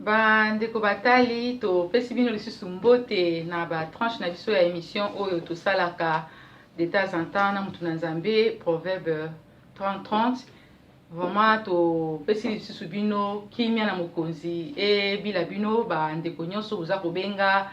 Ba ndeko batali, topesi bino lisusu mbote na ba tranche na biso ya emission oyo tosalaka de temps en temps na mutu na Nzambe, Proverbe 30-30. Vraiment topesi lisusu bino kimia na mokonzi ebila bino ba ndeko nyonso boza kobenga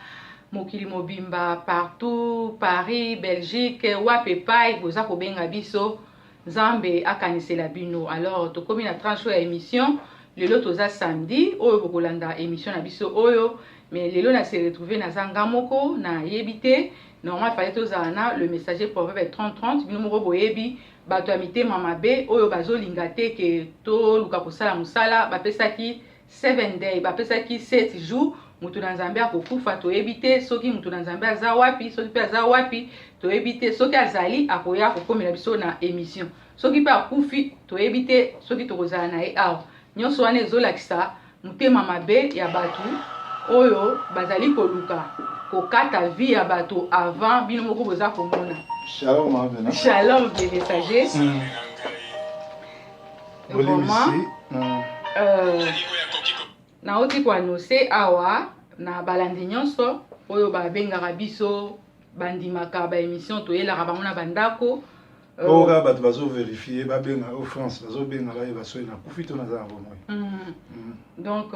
mokili mobimba partout, Paris, Belgique, wapi epai boza kobenga biso. Nzambe akanisela bino. Alors tokomi na tranche oyo ya emission. Lelo toza samedi oyo bokolanda emission na biso oyo, mais lelo na se retrouver naza nga moko, na yebi te. Normal fallait tozala na le messager Proverbe 30-30. Bino moko boyebi bato ya mitema mabe oyo bazolinga te ke toluka kosala mosala, bapesaki 7 day, bapesaki 7 jours, mutu na Nzambe akokufa. Toyebi te soki mutu na Nzambe aza wapi, soki pe aza wapi toyebi te. Soki azali akoya kokomela biso na emission, soki pe akufi toyebi te soki tokozala na ye awa. Nyonso wana ezolakisa motema mabe ya bato oyo bazali koluka kokata vie ya bato avant. Bino moko boza komona. Shalom, Mabena. Shalom, les messagers. Vraiment, nauti koannoncer awa na balandi nyonso oyo babengaka biso, bandimaka baémission toyelaka bango na bandako. Oyo kaka bato bazoverifie, babenga o France, bazobenga bayeba soki nakufi to naza na bomoi. Donc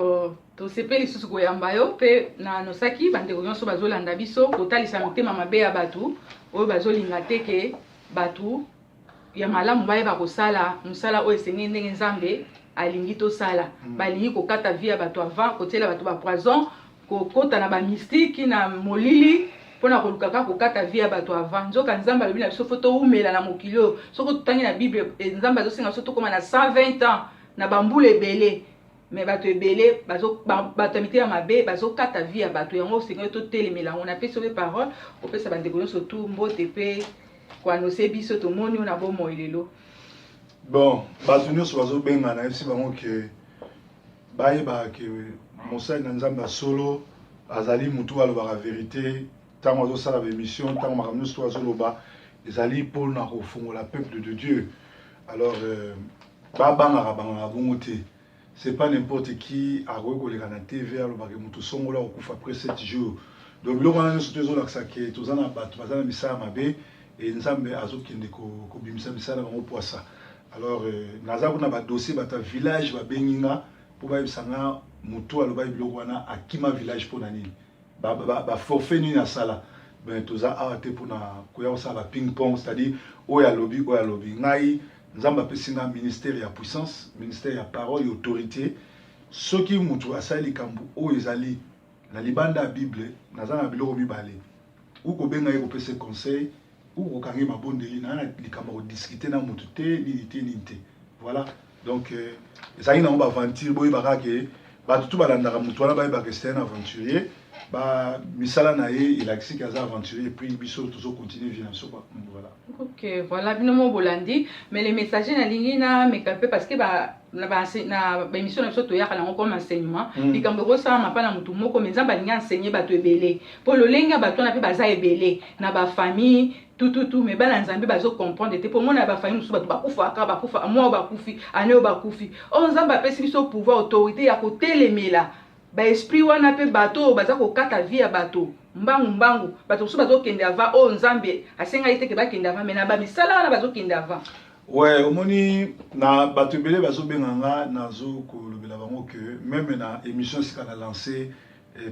tosepeli lisusu koyamba yo mpe na anosaki bandeko nyonso bazolanda biso kotalisa mitema mabe ya bato oyo bazolinga te ke bato ya malamu bayeba kosala mosala oyo esengeli ndenge Nzambe alingi tosala. Balingi kokata vie ya bato avant, kotiela bato bapoison, kokota na bamystike na molili mpona koluka kaka kokata vie ya bato avant. Nzoka Nzambe alobi na biso fo toumela na mokili oyo. Soki totangi na Bible, Nzambe azosenga biso tokóma na 120 ans, na bambula ebele. Mais bato ebele, bato ya mitema mabe bazokata vie ya bato. Yango osengeli totelemela yango. Napesi yo parole, opesa bandeko nyonso tu mbote mpe koannoncer biso tomoni oyo na bomoi lelo. Bon, bato nyonso bazobenga, nayebisi bango ke bayebaka ke mosali na Nzambe ya solo azali motu alobaka vérité. Ntango azosala baémission, ntango makambo nyonso to azoloba ezali mpona kofungola peuple de Dieu. Alors babangaka bangaka bongo te. C'est pas n'importe qui akoki koleka na TV alobaka motu songolo akokufa après 7 jours. Donc biloko wana nyonso to ezolakisa ke toza na bato baza na misala mabe e Nzambe azokende kobimisa misala bango poisa. Alors naza kuna badossier, bato ya village babengi nga mpo bayebisa nga motu alobaki biloko wana akima village mpo na nini, baforfait nini asala. Ben, toza awa te mpona koya kosala ba ping pong, c'est-à-dire oyo alobi, oyo alobi. Ngai Nzambe apesi nga ministère ya puissance, ministère ya parole ya autorité. Soki motu asali likambo oyo ezali na libanda ya Bible, naza na biloko mibale: ou kobenga ye kopesa conseil, ou kokanga ye mabondeli. Naa na likambo ya kodiscuter na motu te, nini te, nini te. Voilà. Donc ezalaki nango baaventure. Boyebaka ke bato tu balandaka motu wana bayebaka c'est un aventurier. Ba misala na ye elakisi ke aza aventurier, puis biso tozocontinue vie na biso, quoi. Voilà. Ok, voilà, bino mo bolandi. Mais les messagers, nalingi na meka mpe parce que ba na baémission na biso toyaka nango comme enseignement. Likambo ekosalama mpa na motu moko, mais Nzambe alingi enseigner bato ebele mpo lolenge ya bato wana mpe baza ebele na bafamille tututu. Mais bana Nzambe bazocomprendre te mpo mona ya bafamille mosusu bato bakufaka, bakufa mwa oyo, bakufi ane oyo, bakufi oyo. Nzambe apesi biso pouvoir, autorité ya kotelemela baesprit wana mpe bato oyo baza kokata vie ya bato mbangu mbangu. Bato mosusu bazokende avant oyo Nzambe asengaki te ke bakende avant, mais na bamisala wana bazokende avant. Ouais, omoni na bato ebele bazobenga nga, nazo kolobela bango ke même na émission sika na lancé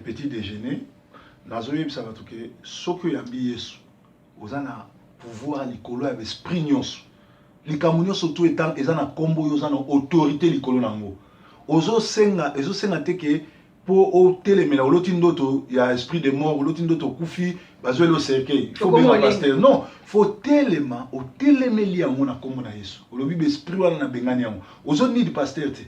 petit déjeuner, nazoyebisa bato ke soki oyambi Yesu, oza na pouvoir likolo ya baesprit nyonso. Likambo nyonso to eza na nkombo oyo, oza na autorité likolo na yango. Ozosenga, ezosenga te ke mpo otelemela. Oloti ndoto ya esprit de mort, oloti ndoto okufi, bazweli o cercueil, faut benga pasteur? Non, faut telema, otelemeli yango na nkombo na Yesu. Olobi baesprit wana nabengani yango. Ozonidi pasteur te.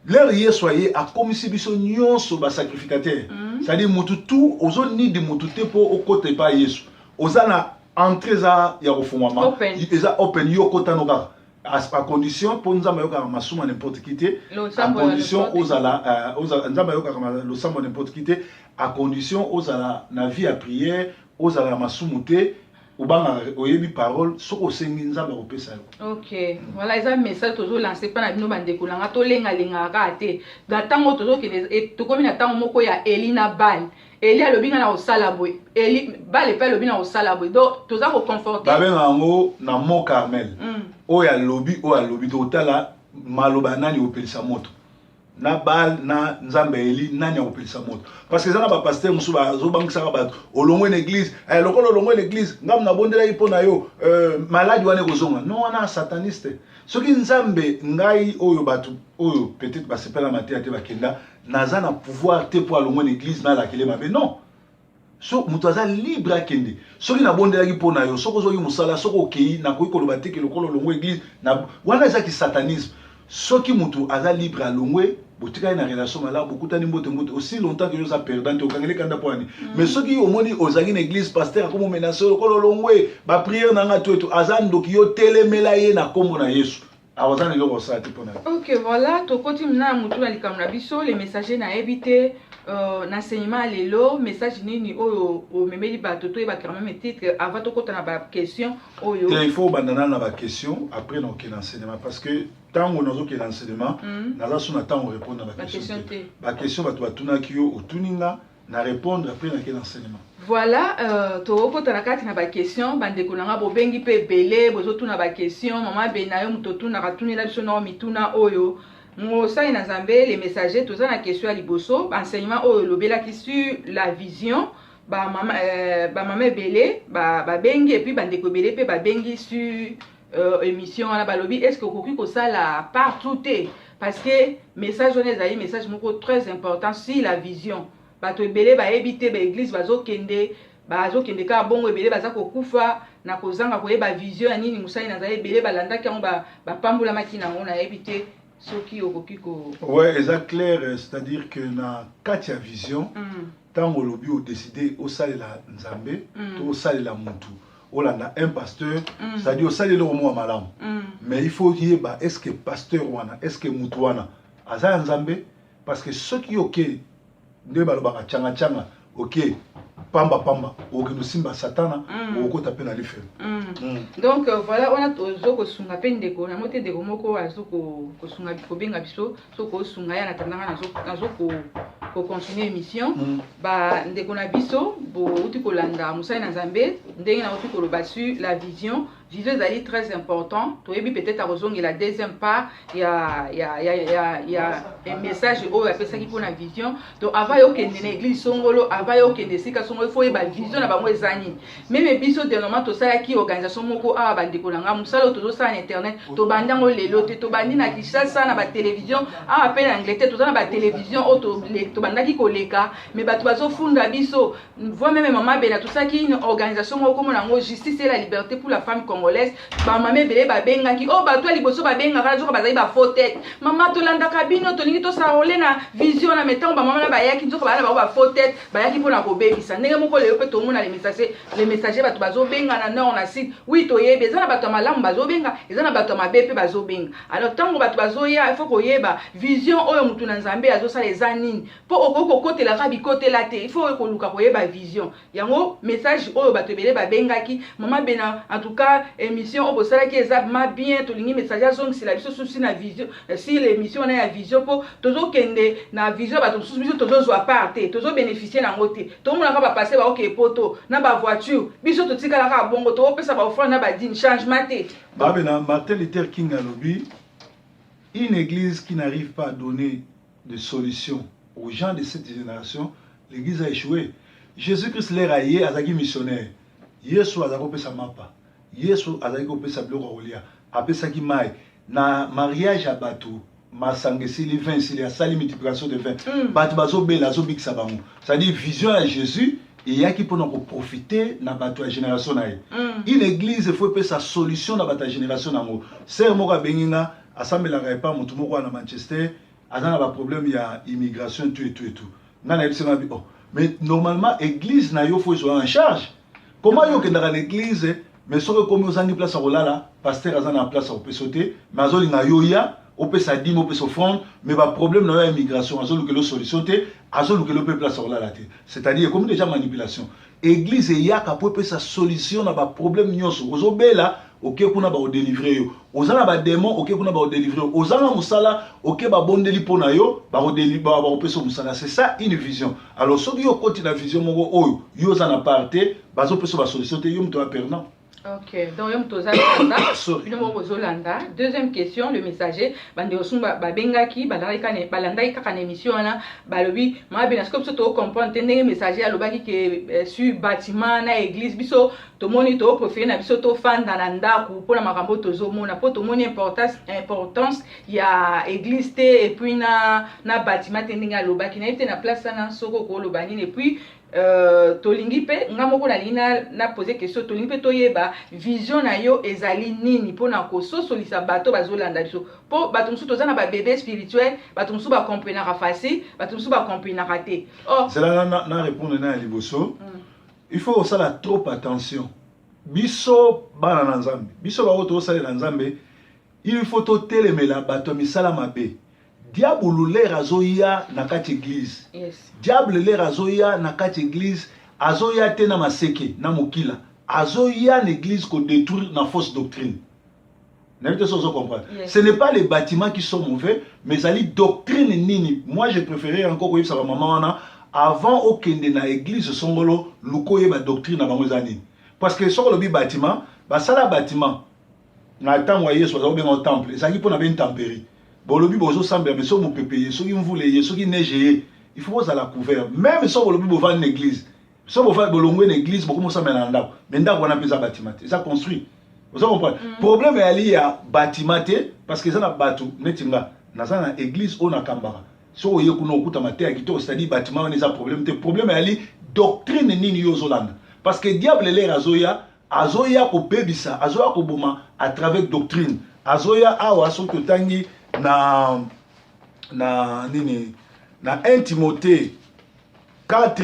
L'heure Yesu aye, akomisi biso nyonso basacrificateur, c'est-à-dire motu tu ozonidi motu te mpo okota epai Yesu. Oza na entrée eza ya kofungwama, eza open, yo okotano kaka à condition, mpo Nzambe ayokaka masumu ya n'importe qui te, à condition ozala, Nzambe ayokaka losambo ya n'importe qui te, à condition ozala na vie ya prière, ozala na masumu te. Obangaka, oyebi parole, soki osengi, Nzambe akopesa yo. Ok, voilà, eza message tozolance mpa na bino, bandeko na nga. Tolengalengaka kaka te na ntango tozokende. Tokomi na ntango moko ya Eli na Bale. Eli alobi: "Nga na kosala boye." Eli Bale mpe alobi: "Na kosala boye." Donc toza koconforte. Babenga yango na Mont Carmel. Oyo alobi, oyo alobi, tokotala maloba nani opelisa moto na Baal na Nzambe ya Eli, nani akopelisa moto. Parce que eza na bapasteur mosusu bazobangisaka bato: "Olongwe na église, lokola olongwe na église, ngambo nabondelaki mpo na yo, maladi wana ekozonga." Non, wana sataniste. Soki Nzambe ngai oyo, bato oyo peut-être basepela mateya te, bakenda, naza na pouvoir te mpo alongwe na église nalakele mabe. Non, so moto aza libre akende. Soki nabondelaki mpo na yo, soki ozwaki mosala, soki okei, nakoki koloba te ke lokola olongwe église na wana ezaki satanisme. Soki moto aza libre, alongwe, botikali na relation malamu, bokutani, mbote mbote. Aussi longtemps que yo oza perdant te, okangeli kanda mpo wani. Mais soki omoni ozalaki na église, pasteur akomi omenace: "Lokola olongwe, baprière na nga to eto", aza ndoki. Yo telemela ye na nkombo na Yesu, awa na eloko osala te mpo na yo. Ok, voilà, tokoti na motu na likambo na biso, le messager. Nayebi te, na enseignement ya lelo, message nini oyo omemeli bato? Toyebaka même titre avant tokota na baquestion oyo. Te, il faut obanda nano na baquestion, après nakokende enseignement, parce que ntango nazokende enseignement, naza so na ntango répondre na baquestion te. Baquestion bato batunaki yo, otuni nga, na répondre, après nakende enseignement. Voilà, tokokota na kati na baquestion. Bandeko na nga, bobengi mpe ebele, bozotuna baquestion. Mama Bena, yo moto otunaka, tunela biso nao mituna oyo. Mosali na Nzambe, le messager, toza na question ya liboso. Enseignement oyo olobelaki sur la vision, bamama bamama ebele babengi, et puis bandeko ebele mpe babengi sur émission wana. Balobi: est ce que okoki kosala partout te? Parce que message wana ezali message moko très important sur la vision. Bato ebele bayebi te, baeglise bazokende, bazokende kaka bongo. Ebele baza kokufa na kozanga koyeba vision ya nini mosali nazali. Ebele balandaki yango, bapambolamaki nango. Nayebi te soki okoki ko Ouais, eza clair, c'est-à-dire que na kati ya vision, ntango olobi odécide osalela Nzambe to osalela motu, olanda un pasteur, c'est-à-dire osali eloko moko ya malamu. Mais il faut yeba: est ce que pasteur wana, est ce que motu wana aza ya Nzambe? Parce que soki oke nde balobaka tianga-tianga, oke pamba pamba, okende osimba Satana, okokota mpe na lifelo. Donc voilà, wana tozo kosunga mpe ndeko nango te. Ndeko moko azo kosunga, kobenga biso. So kosunga ye, natandanga nazo kocontinue émission. Bandeko na biso, bouti kolanda mosali na Nzambe ndenge nauti koloba sur la vision. Vision ezali très important. Toyebi peut-être akozongela deuxième part ya message oyo apesaki mpona vision. Donc avant yo okende na église songolo, avant yo okende esika songolo, faut oyeba vision na bango eza nini. Même biso dernièrement tosalaki organisation moko awa, bandeko na nga. Mosala oyo tozosala na internet, tobandi yango lelo te. Tobandi na Kinshasa na batelévision, awa mpe na Angleterre toza na batelévision oyo tobandaki koleka. Mais bato bazofunda biso, voire même mama Bena. Tosalaki une organisation moko, komona yango Justice et la liberté pour la femme congolaise. Bamama ebele babengaki oyo, bato ya liboso babengaka, nzoka bazali bafaux tête. "Mama, tolandaka bino, tolingi tosarole na vision na." Mais ntango bamama na bayaki, nzoka baya na bango bafaux tête, bayaki mpona kobebisa. Ndenge moko lelo mpe tomona le messager, le messager, bato bazobenga na nord, na sud. Oui, toyebi, eza na bato ya malamu bazobenga, eza na bato ya mabe mpe bazobenga. Alors ntango bato bazoya, il faut koyeba vision oyo motu na Nzambe azosala eza nini, mpo okoki kokotelaka bikotela te. Il faut koluka koyeba vision yango. Message oyo bato ebele babengaki: "Mama Bena, en tout cas émission oyo bosalaki eza ma bien. Tolingi message azongisela biso susi na vision, si l'émission wana ya vision, mpo tozokende na vision bato mosusu, biso tozozwa part te, tozobénéficie nango te. Tomonaka bapase baoke poto na bavoiture, biso totikalaka bongo, tokopesa baofrande na badîme, changement te." Babena, Martin Luther King alobi: "Une église qui n'arrive pas à donner de solution aux gens de cette génération, l'église a échoué." Jésus-Christ, l'heure aye, azalaki missionnaire. Yesu azalaki kopesa mapa, Yesu azalaki kopesa biloko ya kolia, apesaki mai. Na mariage ya bato, masanga esili, vin esili, asali multiplication de vin. Bato bazobela, azobikisa bango. C'est-à-dire vision ya Jésus eyaki mpona koprofite na bato ya génération na ye. Une église efo epesa solution na bato ya génération nango. Sœur moko abengi nga, asambelaka epa motu moko wana na Manchester, aza na baproblème ya immigration, tout et tout et tout. Nga nayebisi nga bi: "Oh, mais normalement église na yo faut ezwa en charge. Comment yo okendaka na église, mais soki ekomi ozangi place ya kolala, pasteur aza na place ya kopesa yo te, mais azolinga yo ya Opesa dîme, opesa offrande, mais baproblème na yo ya immigration, azolukela solution te, azolukela mpe place kolala te. C'est-à-dire ekomi déjà manipulation. Église eyaka mpo epesa solution na baproblème nyonso. Ozobela, oke kuna, bakodélivrer yo. Oza na badémon, oke kuna, bakodélivrer yo. Ozanga mosala, oke, babondeli mpo na yo, bakopesa mosala. C'est ça une vision. Alors soki yo okoti na vision moko oyo yo oza na part te, bazopesa basolution te, yo moto ya perdant. Ok, donc yo moto oza landa, bino moko bozolanda. Deuxième question, le messager. Bandeko mosusu babengaki, balandaki kaka na émission wana, balobi mabe na sikoyo biso tocomprendre te ndenge messager alobaki ke sur bâtiment na église. Biso tomoni topréféré na biso tofanda na ndako mpona makambo tozomona, mpo tomoni importance ya église te et puis na bâtiment te ndenge alobaki. Nayebi te na place wana soki okoloba nini. Et puis tolingi mpe, nga moko nalingi na pose question, tolingi mpe toyeba vision na yo ezali nini mpona kososolisa bato bazolanda biso, mpo bato mosusu toza na babébé spirituel, bato mosusu bacomprenaka facile, bato mosusu bacomprenaka te. Or zela na répondre na ya liboso. Il faut kosala trop attention. Biso bana na Nzambe, biso bango tozosalela Nzambe, il faut totelemela bato ya misala mabe. Diabolo lere azoya na kati église, diable lere azoya na kati église, azoya te na maseke na mokila, azoya na église kodétruire na fausse doctrine. Nayebi te so ozo comprendre. Ce n'est pas les bâtiments qui sont mauvais, mais ezali doctrine nini. Moi, je préférais encore koyebisa bamama wana: avant okende na église songolo, luka oyeba doctrine na bango eza nini, parce que soki olobi bâtiment, basala bâtiment na ntango ya Yesu, baza kobenga temple, ezalaki mpona baintempérie. Bolobi bozosambela, mais soki mopepe ye, soki mvula ye, soki neige ye, il faut bozala couvert. Même soki bolobi bovandi na église, so bolongwe na église, bokomi osambela na ndako, mais ndako wana mpe eza bâtiment te, eza construit. Oza comprendre? Problème eyali ya bâtiment te, parce que eza na bato neti nga, naza na église oyo nakambaka. Soki oye kuna, okutama te ya kitoko. C'est-à-dire bâtiment wana eza problème te, problème eyali doctrine nini yo ozolanda, parce que diable lere azoya, azoya kobebisa, azoya koboma à travers doctrine. Azoya awa, soki totangi na nini, na 1 Timothée 4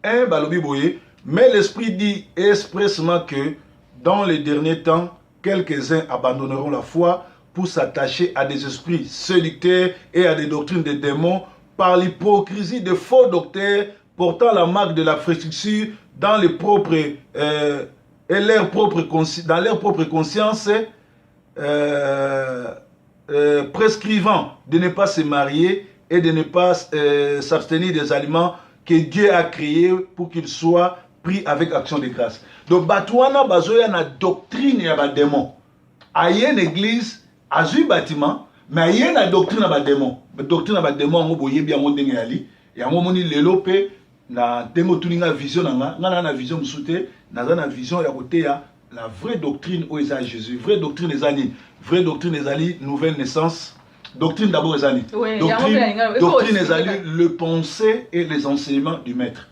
1, balobi boye: "Mais l'Esprit dit expressement que dans les derniers temps, quelques-uns abandonneront la foi pour s'attacher à des esprits séducteurs et à des doctrines de démons par l'hypocrisie de faux docteurs portant la marque de la flétrissure dans les propres et leur propre dans leur propre conscience, prescrivant de ne pas se marier et de ne pas s'abstenir des aliments que Dieu a créés pour qu'ils soient pris avec action de grâce." Donc bato wana bazoya na doctrine ya badémon. Aye na église, azwi bâtiment, mais aye na doctrine ya badémon. Doctrine ya badémon yango, boyebi yango ndenge yali yango. Omoni lelo mpe na ndenge otuni nga vision na nga, nga na vision mosusu te, naza na vision ya koteya la vraie doctrine oyo eza Jésus. Vraie doctrine eza nini? Vraie doctrine ezali nouvelle naissance. Doctrine d'abord eza nini? Doctrine ezali le pensée et les enseignements du maître.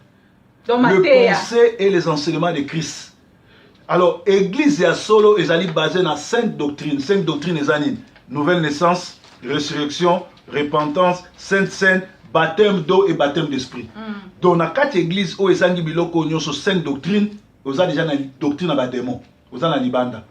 Donc, le pensée et les enseignements de Christ. Alors église ya solo ezali basé na cinq doctrines. Cinq doctrines eza nini? Nouvelle naissance, résurrection, repentance, sainte cène, baptême d'eau et baptême d'esprit. Donc na kati église oyo ezangi biloko nyonso, cinq doctrines, oza déjà na doctrine na badémon, oza na libanda.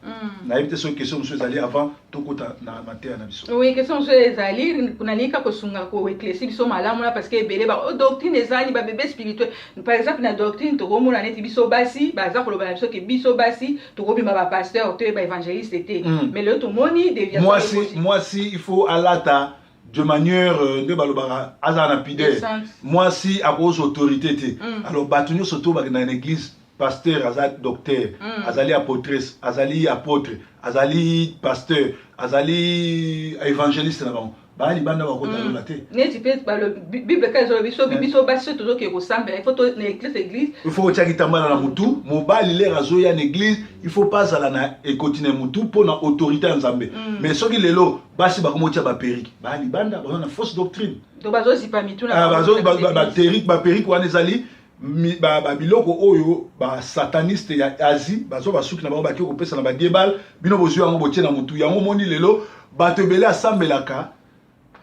Nayebi te soki question mosusu ezali avant tokota na mateya na biso. Oui, question mosusu ezali, nalingi kaka kosunga koéclaircir biso malamu na, parce que ebele ba oh, doctrine ezali babébé spirituel. Par exemple, na doctrine tokomona neti biso basi, baza koloba na biso ke biso basi tokobima bapasteur to baévangéliste te. Mais lelo tomoni déviation. Mwasi il faut alata de manière nde balobaka azala na pudeur. Mwasi akozwa autorité te. Alors bato nyonso to bakenda na église, pasteur aza docteur, azali apôtresse, azali apôtre, azali pasteur, azali évangéliste na bango, baya libanda, bakota lola te. Neti mpe Bible ka ezoloba biso, biso basi so tozokende kosambela, il faut na église. Il faut kotia kitambala na mutu. Mobali lere azoya na église, il faut pas azala na ekoti na mutu mpo na autorité ya Nzambe. Mais soki lelo basi bakomi otia baperruque, baya libanda, baza na fausse doctrine. Donc bazozipa mitu. Baperruque wana ezali babiloko oyo basataniste ya Asie bazwa basuki na bango, baki kopesa na badiebal. Bino bozwi yango, botie na motu yango. Omoni lelo bato ebele asambelaka,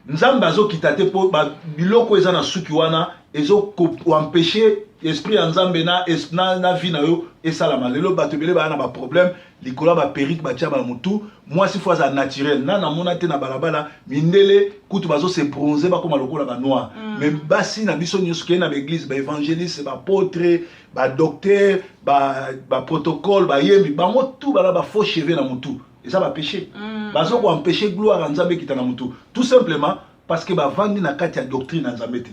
Nzambe azokita te, mpo biloko eza na suki wana. Ezo koempêcher esprit ya Nzambe na vie na yo esalama. Lelo bato ebele baya na baproblème likolo ya baperruque batia na motu. Mwasi faut aza naturel. Na namona te na balabala, mindele kutu bazose bronzer, bakóma lokola banoir. Mais basi na biso nyonso, keye na baéglise, baévangéliste, baapôtre, badocteur, baprotocole, bayembi, bango tu bana bafaux cheveux na motu. Eza bapéché. Bazo koempêcher gloire ya Nzambe ekita na motu, tout simplement parce que bavandi na kati ya doctrine ya Nzambe te.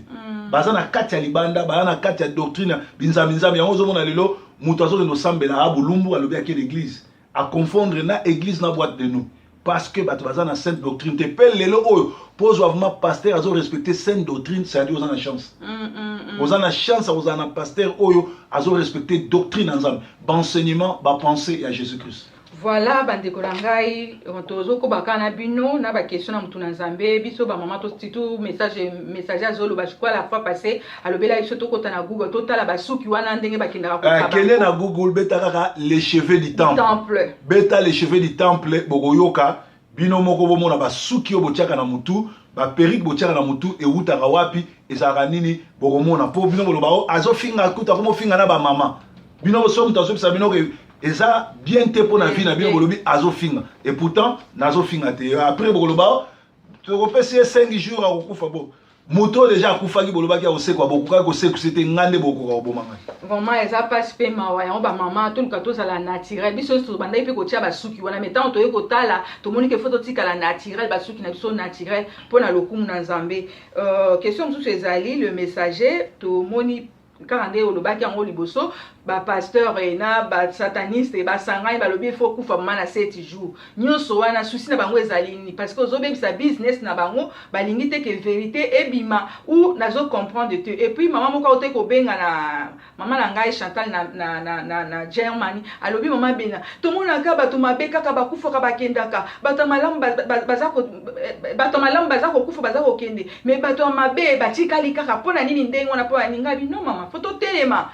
Baza na kati ya libanda, baza na kati ya doctrine binzambi nzambi. Yango ozomona lelo moto azokende osambela a bolumbu, alobi ake l'église, aconfondre na église na boîte de nuit, parce que bato baza na sainte doctrine te. Mpe lelo oyo, mpo ozwa vraiment pasteur azorespecte sainte doctrine, c'est-à-dire oza na chance. Oza na chance ya kozala na pasteur oyo azorespecte doctrine ya Nzambe, baenseignement, bapensée ya Jésus Christ. Voilà, bandeko na ngai, tozokoba kaka na bino na baquestion na motu na Nzambe. Biso bamama, surtout message, messager azoloba, je crois la fois passée alobela biso tokota na Google, totala basuki wana ndenge bakendaka. Kende na Google, beta kaka "les cheveux du temple". Temple. Beta "les cheveux du temple", bokoyoka bino moko, bomona basuki oyo botiaka na mutu, baperruque botiaka na mutu ewutaka wapi, ezalaka nini. Bokomona mpo bino boloba o azofinga, kuta komofinga na bamama. Bino so moto azobisa bino ke eza bien te mpo na vie na bino, bolobi azofinga, et pourtant nazofinga te. Après bokoloba tokopesi ye 5 jours, akokufa. Bo moto oyo déjà akufaki, bolobaki akosekwa, bokokaki kosekusa te. Nga nde bokoka koboma ngai? Vraiment, eza mpasi mpe mawa. Yango bamama, toluka tozala naturel. Biso nyonso tobandaki mpe kotia basuki wana, mais ntango toye kotala, tomoni ke faut totikala naturel, basuki na biso naturel, mpo na lokumu na Nzambe. Question mosusu ezali, le messager, tomoni kaka nde olobaki yango liboso, bapasteur na basataniste basangani, balobi il faut kufa mama na 7 jours. Nyonso wana, souci na bango ezali nini? Parce que ozobebisa business na bango, balingi te ke vérité ebima ou nazo comprendre te. Et puis mama moko aote kobenga na mama na ngai Chantal na Germany, alobi: "Mama Bena, tomonaka bato mabe kaka bakufaka, bakendaka, bato malamu bato malamu baza kokufa, baza kokende, mais bato ya mabe batikali kaka. Mpo na nini ndenge wana?" Mpo baninga bino mama, faut totelema.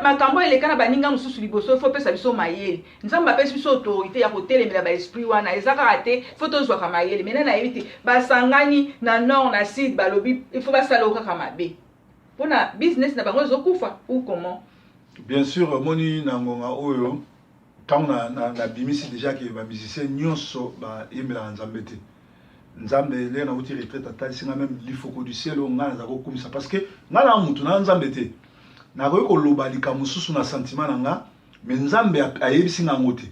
Makambo eleka na baninga mosusu liboso, faut pesa biso mayele. Nzambe apesi biso autorité ya kotelemela baesprit wana. Eza kaka te, faut tozwaka mayele. Mena nayebi te, basangani na nord na sud, balobi il faut basala o kaka mabe mpona business na bango ezokufa ou comment? Bien sûr, omoni na ngonga oyo, ntango nabimisi déjà ke bamusicien nyonso bayembelaka Nzambe te. Nzambe, ndenge nauti retraite, atalisi nga même lifoko du ciel oyo ngai naza kokumisa, parce que ngai na mutu na Nzambe te. Nakoki koloba likambo mosusu na sentiment na nga, mais Nzambe ayebisi nga yango te,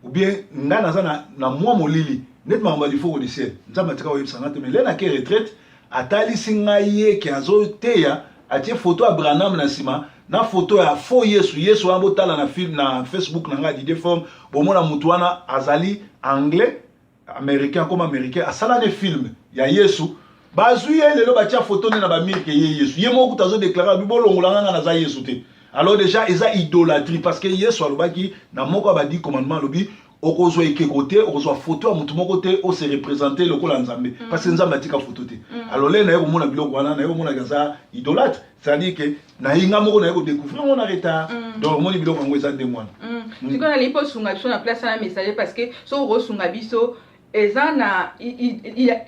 ou bien ngai naza na mwa molili neti makambo ya lifoko du ciel. Nzambe atika koyebisa nga te, mais le nake retraite, atalisi ngai ye ke azoteya, atie photo ya Branham na nsima na photo ya faux Yesu. Yesu wana, botala na film na Facebook na ngai, Didier Forme, bomona mutu wana azali anglais, américain, comme américain asala ne film ya Yesu. Bazwi ye lelo, batia photo nde na bamirke ye Yesu. Ye moko kuta azodéclarer, abi: "Bolongola nga, nga naza Yesu te." Alors déjà eza idolâtrie, parce que Yesu alobaki na moko ya badix commandement, alobi okozwa ekeko te, okozwa photo ya motu moko te ose représente lokola Nzambe, parce que Nzambe atika photo te. Alors le naye komona biloko wana, naye komonaka eza idolâtre, c'est-à-dire ke naye nga moko naye kodécouvrir yango na retard. Donc omoni biloko yango eza ndenge wana. Sikoyo nalingi mpo osunga biso na place wana, messager, parce que soki okosunga biso, eza na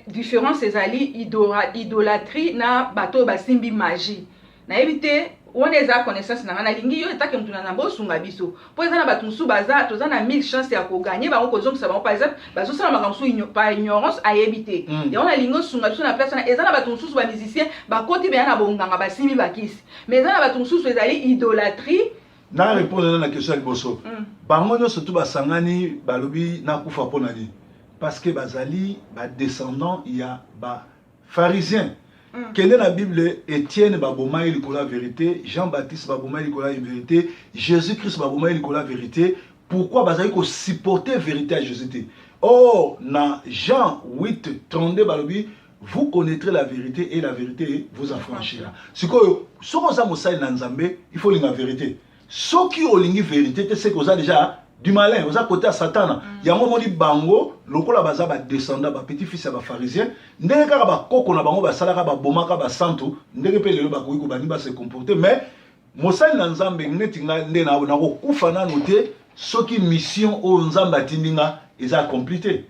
différence, ezali idolâtrie na bato oyo basimbi magie. Nayebi te, wana eza connaissance na ngai. Nalingi yo etake motu na Nzambe osunga biso, mpo eza na bato mosusu baza, toza na mille chance ya kogagner bango, kozongisa bango. Par exemple, bazosala makambo mosusu par ignorance, ayebi te. Yango nalingi osunga biso na place wana. Eza na bato mosusu, bamusicien bakoti beya na bonganga, basimbi bakisi, mais eza na bato mosusu ezali idolâtrie. Na répondre na question ya liboso. Bango nyonso tu basangani, balobi nakufa mpo na nini? Parce que bazali badescendant ya bapharisien. Kende na Bible, Etienne baboma ye likolo ya vérité, Jean Baptiste baboma ye likolo ya vérité, Jésus Christ baboma ye likolo ya vérité. Pourquoi? Bazali kosupporter vérité ya Jésus te. Or na Jean 8 32 balobi: "Vous connaîtrez la vérité et la vérité vous affranchira." Sikoyo soki oza mosali na Nzambe, il faut olinga vérité. Soki olingi vérité te, seke oza déjà du malin, oza côté ya Satana. Yango omoni bango lokola baza badescendant, bapetit fils ya bapharisien, ndenge kaka bakoko na bango basalaka, babomaka basantu, ndenge mpe lelo bakoki kobandi base comporter. Mais mosali na Nzambe neti nga nde nakokufa nanu te soki mission oyo Nzambe atindi nga eza accompli te.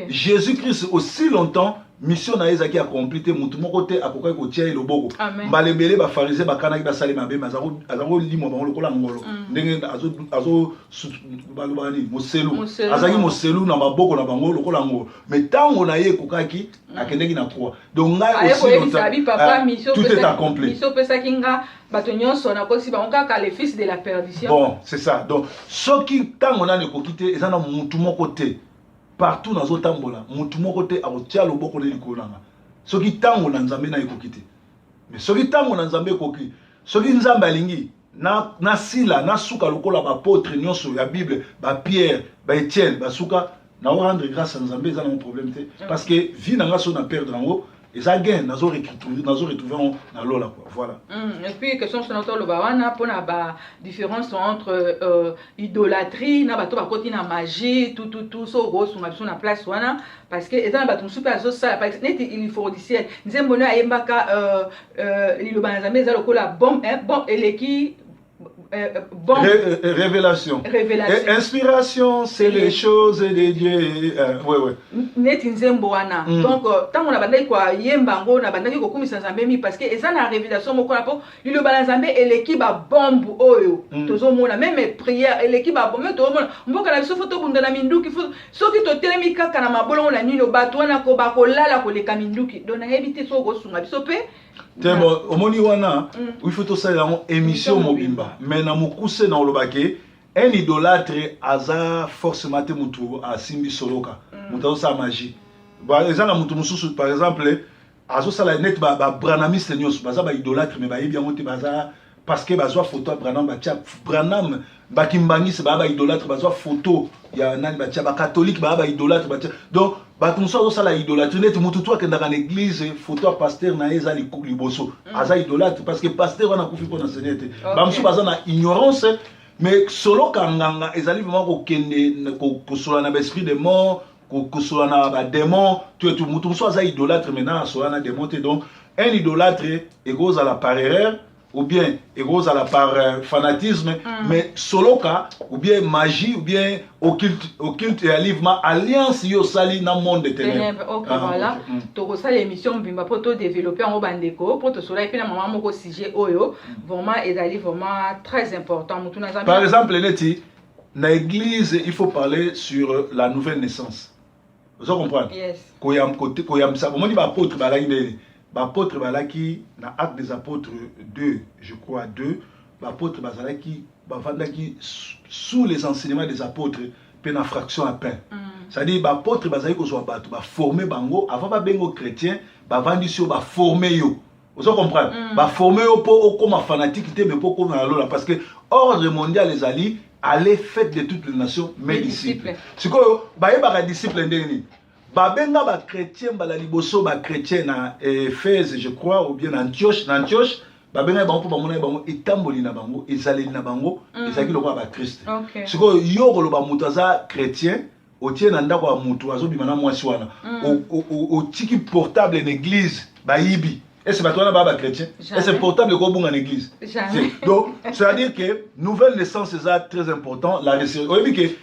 Jésus Christ, aussi longtemps Mission na ye ezalaki accompli te, motu moko te akokaki kotia ye loboko. Mbala ebele bafarisien bakanaki basali mabe, me aza kolimwa bango lokola ngolo. Ndenge azo balobaka nini, moselu, azalaki moselu na maboko na bango lokola ngolo, mais ntango na ye ekokaki, akendeki na croix. Donc ngai aussi, papa, tout est accompli. Mission opesaki nga, bato nyonso nakosi bango kaka le fils de la perdition. Bon, c'est ça. Donc soki ntango nani ekoki te, eza na mutu moko te. Partout nazotambola, mutu moko te akotia loboko na likolo na nga soki ntango na Nzambe na ekoki te. Mais soki ntango na Nzambe ekoki, soki Nzambe alingi nasila, nasuka lokola baapôtre nyonso ya Bible, bapierre, baetienne basuka, nao rendre grâce ya Nzambe, eza nango problème te, parce que vie na nga, so na perdre yango, eza gain, nazo retrouver yango na lola, quoi. Voilà. Et puis question mosusu na toloba wana mpona ba différence entre idolâtrie na bato bakoti na magie, tout tout tout. So okosunga biso na place wana, parce que eza na bato mosusu mpe azosala neti ilifordiciel, nzembo no ayembaka, liloba na Nzambe eza lokola bombe, bon, eleki bon. Révélation. Révélation. Et inspiration, c'est les choses de Dieu. Ouais. Neti nzembo wana. Donc ntango na bandaki koyemba yango, na bandaki kokumisa Nzambe mi, parce que eza na révélation moko na mpo liloba na Nzambe eleki babombe oyo tozomona, même prière eleki babombe tozomona mboka na biso. Faut tobunda na minduki, faut soki totelemi kaka na mabolongo na nino, bato wana ko bakolala koleka minduki. Donc nayebi te soki okosunga biso mpe. Te, bon, omoni wana, il faut tosalela yango émission mobimba, mais na mokuse na olobaki, un idolâtre aza forcément te motu asimbi soloka, moto azosala magie. Eza na motu mosusu, par exemple, azosala neti babranhamiste nyonso baza baidolâtre, mais bayebi yango te. Baza parce que bazwa photo ya Branham, batia Branham. Bakimbangisi baya baidolâtre, bazwa photo ya nani, batia. Bacatholique baya baidolâtre, batia. Donc bato mosusu azosala idolâtrie, neti motu tu akendaka na église, photo ya pasteur na ye eza liboso, aza idolâtre, parce que pasteur wana akufi mpo na Seigneur te. Bamosusu baza na ignorance. Mais soloka nganga ezali vraiment kokende kosola na baesprit de mort, kosola na badémon, tout et tout. Motu mosusu aza idolâtre, maintenant asola na démon te. Donc un idolâtre ekozala par erreur ou bien ekozala par fanatisme, mais soloka ou bien magie ou bien occulte eyali vraiment alliance yo osali na monde de ténèbres. Ok. Ah, voilà. Tokosala émission mobimba mpo todéveloppe yango, bandeko, mpo tosolaki mpe na mama moko sujet oyo. Vraiment ezali vraiment très important, motu na Par exemple, neti na église, il faut parler sur la nouvelle naissance, ozo comprendre? Yes. Koyambisa, omoni baapôtre balaki ndeni? Baapôtre balaki na Acte des Apôtres 2, je crois 2, baapôtre bazalaki, bavandaki sous les enseignements des apôtres mpe na fraction ya pain. C'est-à-dire baapôtre bazalaki kozwa bato, baforme bango avant babengo chrétien. Bavandisi yo, baforme yo, ozo comprendre? Baforme yo mpo okóma fanatique te, mais mpo okóma na lola, parce que ordre mondial ezali: allez, faites de toutes les nations mes disciples. Sikoyo bayebaka disciple ndenge nini? Babenga bachrétien mbala liboso bachrétien na Éphèse, je crois, ou bien na Antioche. Na Antioche babengaki bango mpo bamonaki bango, etamboli na bango, ezaleli na bango ezalaki lokola bachrist. Sikoyo yo koloba moto aza chrétien, otie na ndako ya motu, azobima na mwasi wana, otiki portable na église, bayibi, ese bato wana baa bachrétien? Ese portable ekobunga na église? Donc c'est à dire que nouvelle naissance eza très important, la résurrection. Oyebi ke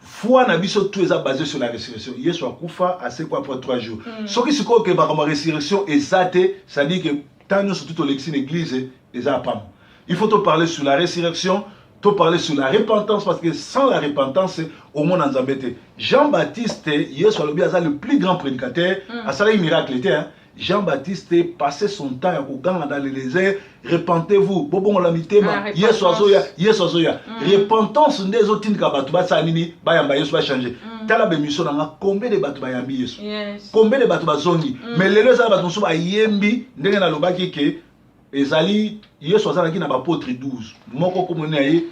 foi na biso tout eza basé sur la résurrection. Yesu akufa, asekwa après 3 jours. Soki sikoyo ke makambo ya résurrection eza te, c'est à dire que ntango nyonso tu tolekisi na église eza apamba. Il faut te parler sur la résurrection, to parler sur la repentance, parce que sans la repentance omona Nzambe te. Jean-Baptiste, Yesu alobi aza le plus grand prédicateur, asalaki miracle te, hein? Jean-Baptiste passait son temps ya koganga dans le désert: "Repentez-vous, bobongola mitema, Yesu azoya, Yesu azoya." Repentance nde ezotindika bato basala nini? Bayamba Yesu, bachange. Tala bémission na nga, combien de bato bayambi Yesu? Combien de bato bazongi? Mais lelo eza na bato mosusu bayembi ndenge nalobaki ke ezali Yesu azalaki na baapôtre 12, moko komoni na ye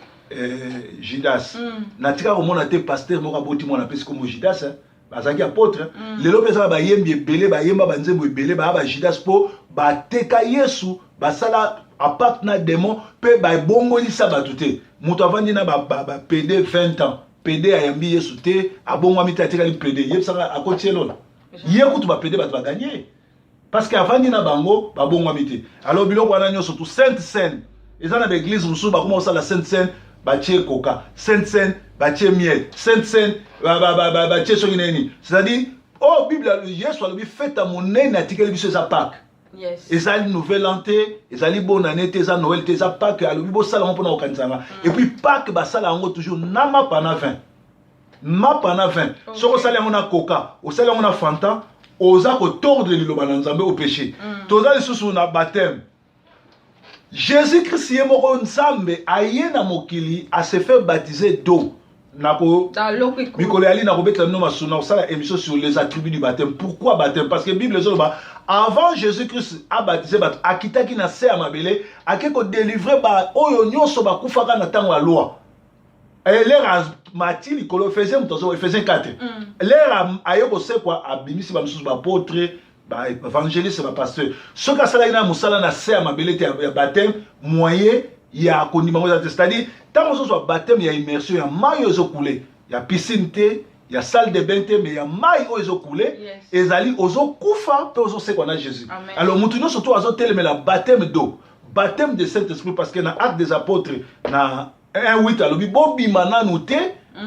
Judas. Natika komona te pasteur moko aboti mwana, apesi komo Judas, bazalaki apôtre. Lelo mpe eza na bayembi ebele, bayemba banzembo ebele, baya bajudas mpo bateka Yesu, basala aparte na démon mpe babongolisa bato te. Moto avandi na bapd 20 ans, pd ayambi Yesu te, abongwami te, atikali pd. Yebisaka, akoti elola? Ye kutu bapd bato baganye parce que avandi na bango, babongwami te. Alors biloko wana nyonso tu, sainte cène, eza na baeglise mosusu bakoma kosala sainte cène, batie coca, sainte cène batie miel, sainte cène batie soki nini. C'est-à-dire Oyo Bible, Yesu alobi fête ya monene atikeli biso eza Pâques. Ezali Nouvel An te, ezali Bonne Année te, eza Noël te, eza Pâques. Alobi bosala yango mpona kokanisa nga. Et puis Pâques, basala yango toujours na mapa na vin, mapa na vin. Soki osali yango na Coca, osali yango na Fanta, oza kotordre liloba na Nzambe, opéché. Toza lisusu na baptême. Jésus Christ ye moko, Nzambe, aye na mokili, ase fait baptiser d'eau. Nako mikolo yali nakobetela bino masolo, na kosala émission sur les attributs du baptême. Pourquoi baptême? Parce que Bible ezoloba, avant Jésus Christ abaptise bato, akitaki na se ya mabele, ake kodélivrer oyo nyonso bakufaka na ntango ya loi. L'heure amati likolo, Ephésiens, moto azo Ephésiens 4, l'heure aye kosekwa, abimisi bamisusu baapôtre, baévangéliste, bapasteur. Soki asalaki na mosala na se ya mabele te ya baptême, moyen ya kondima ngo eza te. C'est-à-dire, ntango ozozwa baptême ya immersion ya mai oyo ezocouler, ya piscine te, ya salle de bain te, mais ya mai oyo ezocouler, ezali ozokufa mpe ozosekwa na Jésus. Alors motu nyonso to azotelemela baptême d'eau, baptême de Saint Esprit, parce que na Acte des Apôtres na 1:8 alobi: bobima nanu te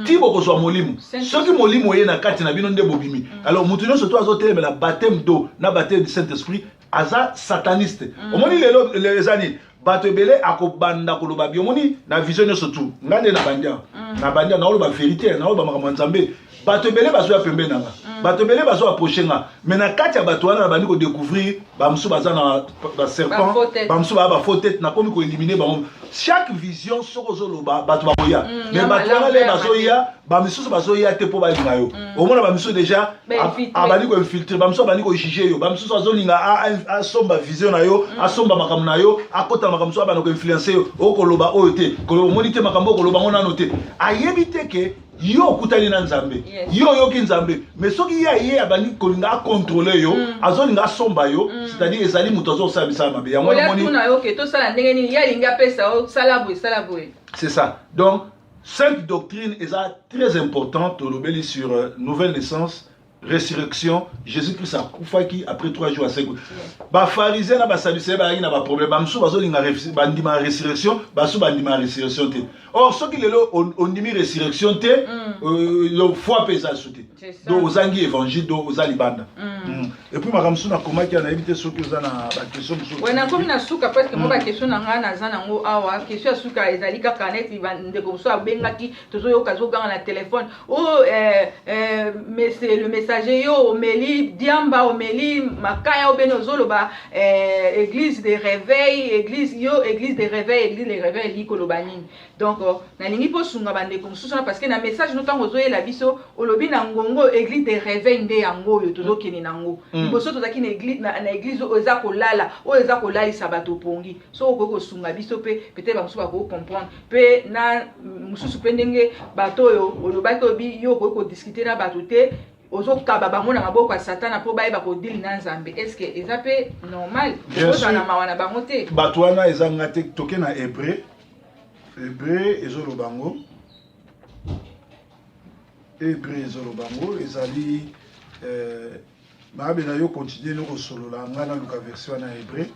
ti bokozwa Molimo. Soki Molimo oye na kati na bino, nde bobimi. Alors motu nyonso to azotelemela baptême d'eau na baptême du Saint Esprit aza sataniste. Omoni lelo eza nini? Bato ebele akobanda koloba bi omoni na vision nyonso tu. Nga nde na bandia, na bandia, naoloba vérité, naoloba makambo ya Nzambe. Bato ebele bazoya pembeni na nga, bato ebele bazo approche nga, mais na kati ya bato wana nabandi kodécouvrir bamosusu baza na baserpent, bamosusu baya bafaux tête. Nakomi koéliminer bango. Chaque vision, soki ozoloba, bato bakoya, mais bato wana le bazoya, bamisusu bazoya te mpo balinga yo. Omona bamisusu déjà abandi koinfiltrer, bamisusu abandi kojuger yo, bamisusu azolinga asomba vision na yo, asomba makambo na yo, akota na makambo mosusu, abanda koinfluencer yo. Okoloba oyo te, omoni te makambo okoloba ngo nano te, ayebi te ke yo okutani na Nzambe, yo oyoki Nzambe. Mais soki ye aye, abandi kolinga acontrôler yo, azolinga asomba yo, c'est-à-dire ezali moto azosala misala mabe. Yango moni tosala ndenge nini? Ye alingi apesa, osala boye, sala boye. C'est ça. Donc cinq doctrines eza très important. Tolobeli sur nouvelle naissance, résurrection. Jésus Christ akufaki, après 3 jours asekwi. Bafarisien na basadducéen bazalaki na baproblème. Bamosusu bazolinga bandima résurrection, basusu bandima résurrection te. Or soki lelo ondimi résurrection te, foi mpe eza su te, donc ozangi évangile, donc oza libanda. Et puis makambo mosusu nakomaki ya, nayebi te soki oza na baquestion mosusu. We, nakomi na suka, parce que mo baquestion na ngai naza nango awa. Question ya suka ezali kaka neti ndeko mosusu abengaki, tozoyoka azoganga na telefone o le messager: yo omeli diamba, omeli makaya, obeni ozoloba église de réveil, église yo, église de réveil, église de réveil elingi koloba nini? Donc nalingi mpo sunga bandeko mosusu wana, parce que na message no, ntango ozoyela biso, olobi na ngongo église de réveil nde yango oyo tozokende nango. Liboso tozalaki na église oyo eza kolala, oyo eza kolalisa bato pongi. Soki okoki kosunga biso mpe, peut-être bamosusu bakoki comprendre mpe na mosusu mpe ndenge bato oyo olobaki, obi yo okoki kodiscuter na bato te, ozokaba bango na maboko ya Satana mpo bayeba kodili na Nzambe. Est ce que eza mpe normal? Ozala na mawa na bango te? Bato wana ezanga te. Toke na Hébreu. Hébreu ezoloba yango, Hébreu ezoloba yango, ezali mabe na yo. Continue no kosolola, nga naluka version wana ya Hébreu.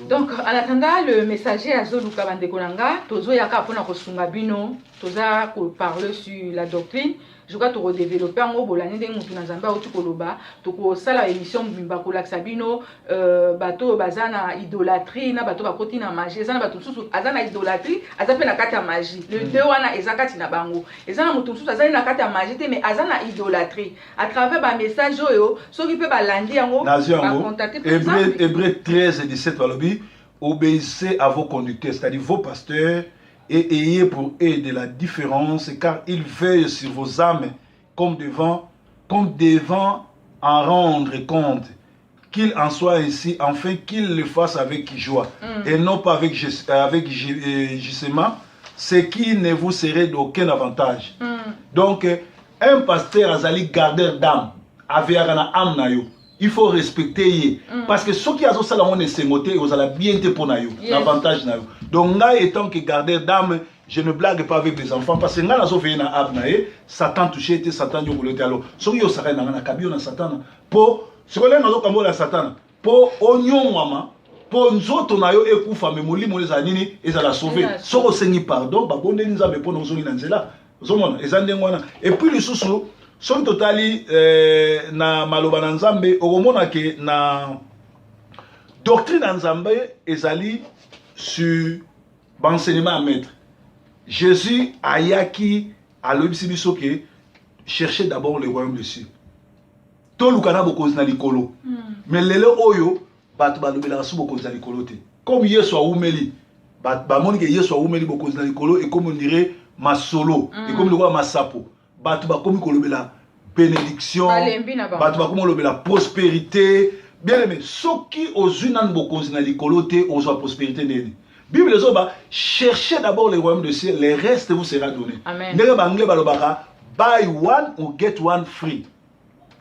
Donc en attendant le messager azoluka, bandeko na nga, tozoyaka mpona kosunga bino. Toza koparler sur la doctrine. Je crois tokodévelopper yango. Bolandi ndenge motu na Nzambe auti koloba. Tokosala émission mobimba kolakisa bino bato oyo baza na idolâtrie na bato bakoti na magie. Eza na bato mosusu aza na idolâtrie, aza mpe na kati ya magie. Le deux wana eza kati na bango. Eza na moto mosusu azali na kati ya magie te, mais aza na idolâtrie. À travers bamessage oyo, soki mpe balandi yango, bacontacte. Hébreu 13 et 17 balobi: obéissez à vos conducteurs, c'est-à-dire vos pasteurs, et ayez pour eux de la déférence, car ils veillent sur vos âmes comme devant en rendre compte. Qu'il en soit ainsi, enfin qu'ils le fassent avec joie, et non pas avec gémissement, ce qui ne vous serait d'aucun avantage. Donc, un pasteur azali gardeur d'âme, aveillaka na âme na yo. Il faut respecter ye, parce que soki azosala ngo na esengo te, ozala bien te mpo na yo, na avantage na yo. Donc ngai, étant que gardeur d'âme, je ne blague pas avec les enfants, parce que ngai nazoveiller na âme na ye. Satan touché te, Satan nyokolo te. Alors soki yo osakani na ngai, nakabi yo na Satana, mpo sikoyo ndenge nazokambola ya Satana mpo onyongwama, mpo nzoto na yo ekufa, mais molimo ezala nini? Ezala sauvé. Soki osengi pardon, babondeli Nzambe mpo na ozongi na nzela. Ozomona, eza ndenge wana. Et puis lisusu, Soki totali na maloba na Nzambe, okomona ke na doctrine ya Nzambe ezali sur baenseignement ya maître Jésus. Ayaki, alobisi biso ke cherchez d'abord le royaume de cieux, toluka na bokonzi na likolo. Mais lelo oyo bato balobelaka so bokonzi na likolo te. Comme Yesu awumeli, bamoni ke Yesu awumeli, bokonzi na likolo ekomi on dirait masolo. Ekomi lokola masapo. Bato bakomi kolobela bénédiction, bato bakomi kolobela prospérité. Bien aimé, soki ozwi nanu bokonzi na likolo te, ozwa prospérité ndeni? Bible ezoba: cherchez d'abord le royaume de ciel, le reste vous sera donné. Ndenge baanglais balobaka: buy one or get one free.